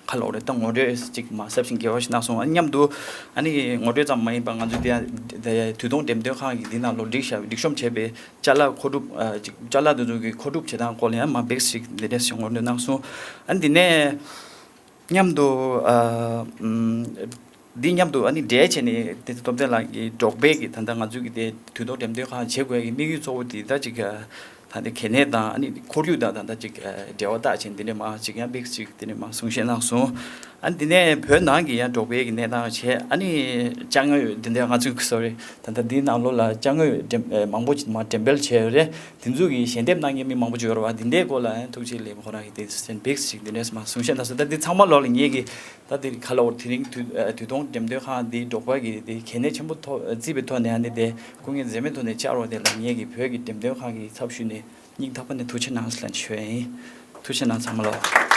ཁ་ལོག་རེ་ད་ངོ་སྤྲོད་ཅིག་མ་ཟབ་ཞིང་རྒྱས་པ་ཞིག་གནང་སོང་། ཨ་མཉམ་དུ་ཨ་ནི་ངོ་སྤྲོད་ཙམ་མ་ཡིན་པར་ང་ཚོ་དེ་དུས་སྟོན་འགྲེམས་སྟོན་ཁང་གི་འདི་ནང་ལོ་སྒྲིག་བྱ་སྒྲིག་གཤོམ་བྱས་པའི་ཅ་ལག་མཁོ་སྒྲུབ་ཅིག་ཅ་ལག་དེ་ཚོ་གི་མཁོ་སྒྲུབ་བྱེད་སྟངས་སྐོར་ལ་ཡང་མ་འབེགས་ཤིག་འདི་འདྲས་ཞིག་ངོ་སྤྲོད་གནང་སོང་། ཨ་ནི་འདི་ནས་མཉམ་དུ་འདི་མཉམ་དུ་ཨ་ནི་འབྲེལ་བྱས་ནས་དེ་ཚོ་སྟོབས་ལྡན་ལགས་ཀྱིས་འབྲོག་པའི་གི་ད་ལྟ་ང་ཚོའི་གི་དེ་དུས་ཐོག་འགྲེམས་སྟོན་ཁང་བྱེད་དགོས་ཀྱི་དམིགས་ཡུལ་གཙོ་བོ་དེ་ད་ཅིག་ད་ལྟ་གལ་གནད་དང་ཨ་ནི་ཁོར་ཡུག་དང་ད་ལྟ་ཅིག་འབྲེལ་བ་བཏགས་བྱས་འདི་འདྲ་མ་ཅིག་ཡང་དམིགས་ཅིག་འདི་འདྲ་མ་གསུང་བཤད་གནང་སོང་། ཨ་ནི་འདི་ནས་བོད་ནང་གི་ཡང་འབྲོག་པའི་གི་གནས་སྟངས་བྱས་ཨ་ནི་ཅ་དངོས་འདི་འདྲ་ང་ཚོའི་གི་སོ་རི་ད་ལྟ་འདིའི་ནང་ལོགས་ལ་ཅ་དངོས་འགྲེམས་མང་པོ་ཅིག་མ་འགྲེམས་སྤེལ་བྱས་ཡོད་རེད། དེ་ཚོ་གི་ཞལ་འདེབས་གནང་མཁན་མི་མང་པོ་ཅིག་ཡོད་རེད་བ། འདི་འདྲའི་སྐོར་ལ་ཡང་ཐུགས་རྗེ་ལེགས་ཁོ་རང་གི་དེ་དམིགས་ཅིག་འདི་འདྲ་མ་གསུང་བཤད་གནང་སོང་། ད་འདི་ཚང་མ་ལོགས་ལ་ངེད་ཀྱི་ད་དེ་ག་ལ་འོ་དེ་རིང་དུས་དུས་སྟོན་འགྲེམས་སྟོན་ཁང་འདིའི་འབྲོག་པ་གི་དེ་གལ་གནད་ཆེན་པོ་ཐོག་བརྩིས་པའི་ཐོག་ནས་ཨ་ནི་དེ་སྐུ་ངལ་འཛེམས་མེད་ཐོག་ནས་བཅར་བ་དེ་ལ་ངེད་ཀྱི་བོད་ཀྱི་འགྲེམས་སྟོན་ཁང་གི་ཚབ་ཞུས་ནས་སྙིང་ཐག་པ་ནས་ཐུགས་རྗེ་གནང་ཟེར་ལན་ཞུ་ཡ་ཡིན། ཐུགས་རྗེ་གནང་ཚང་མ་ལོ།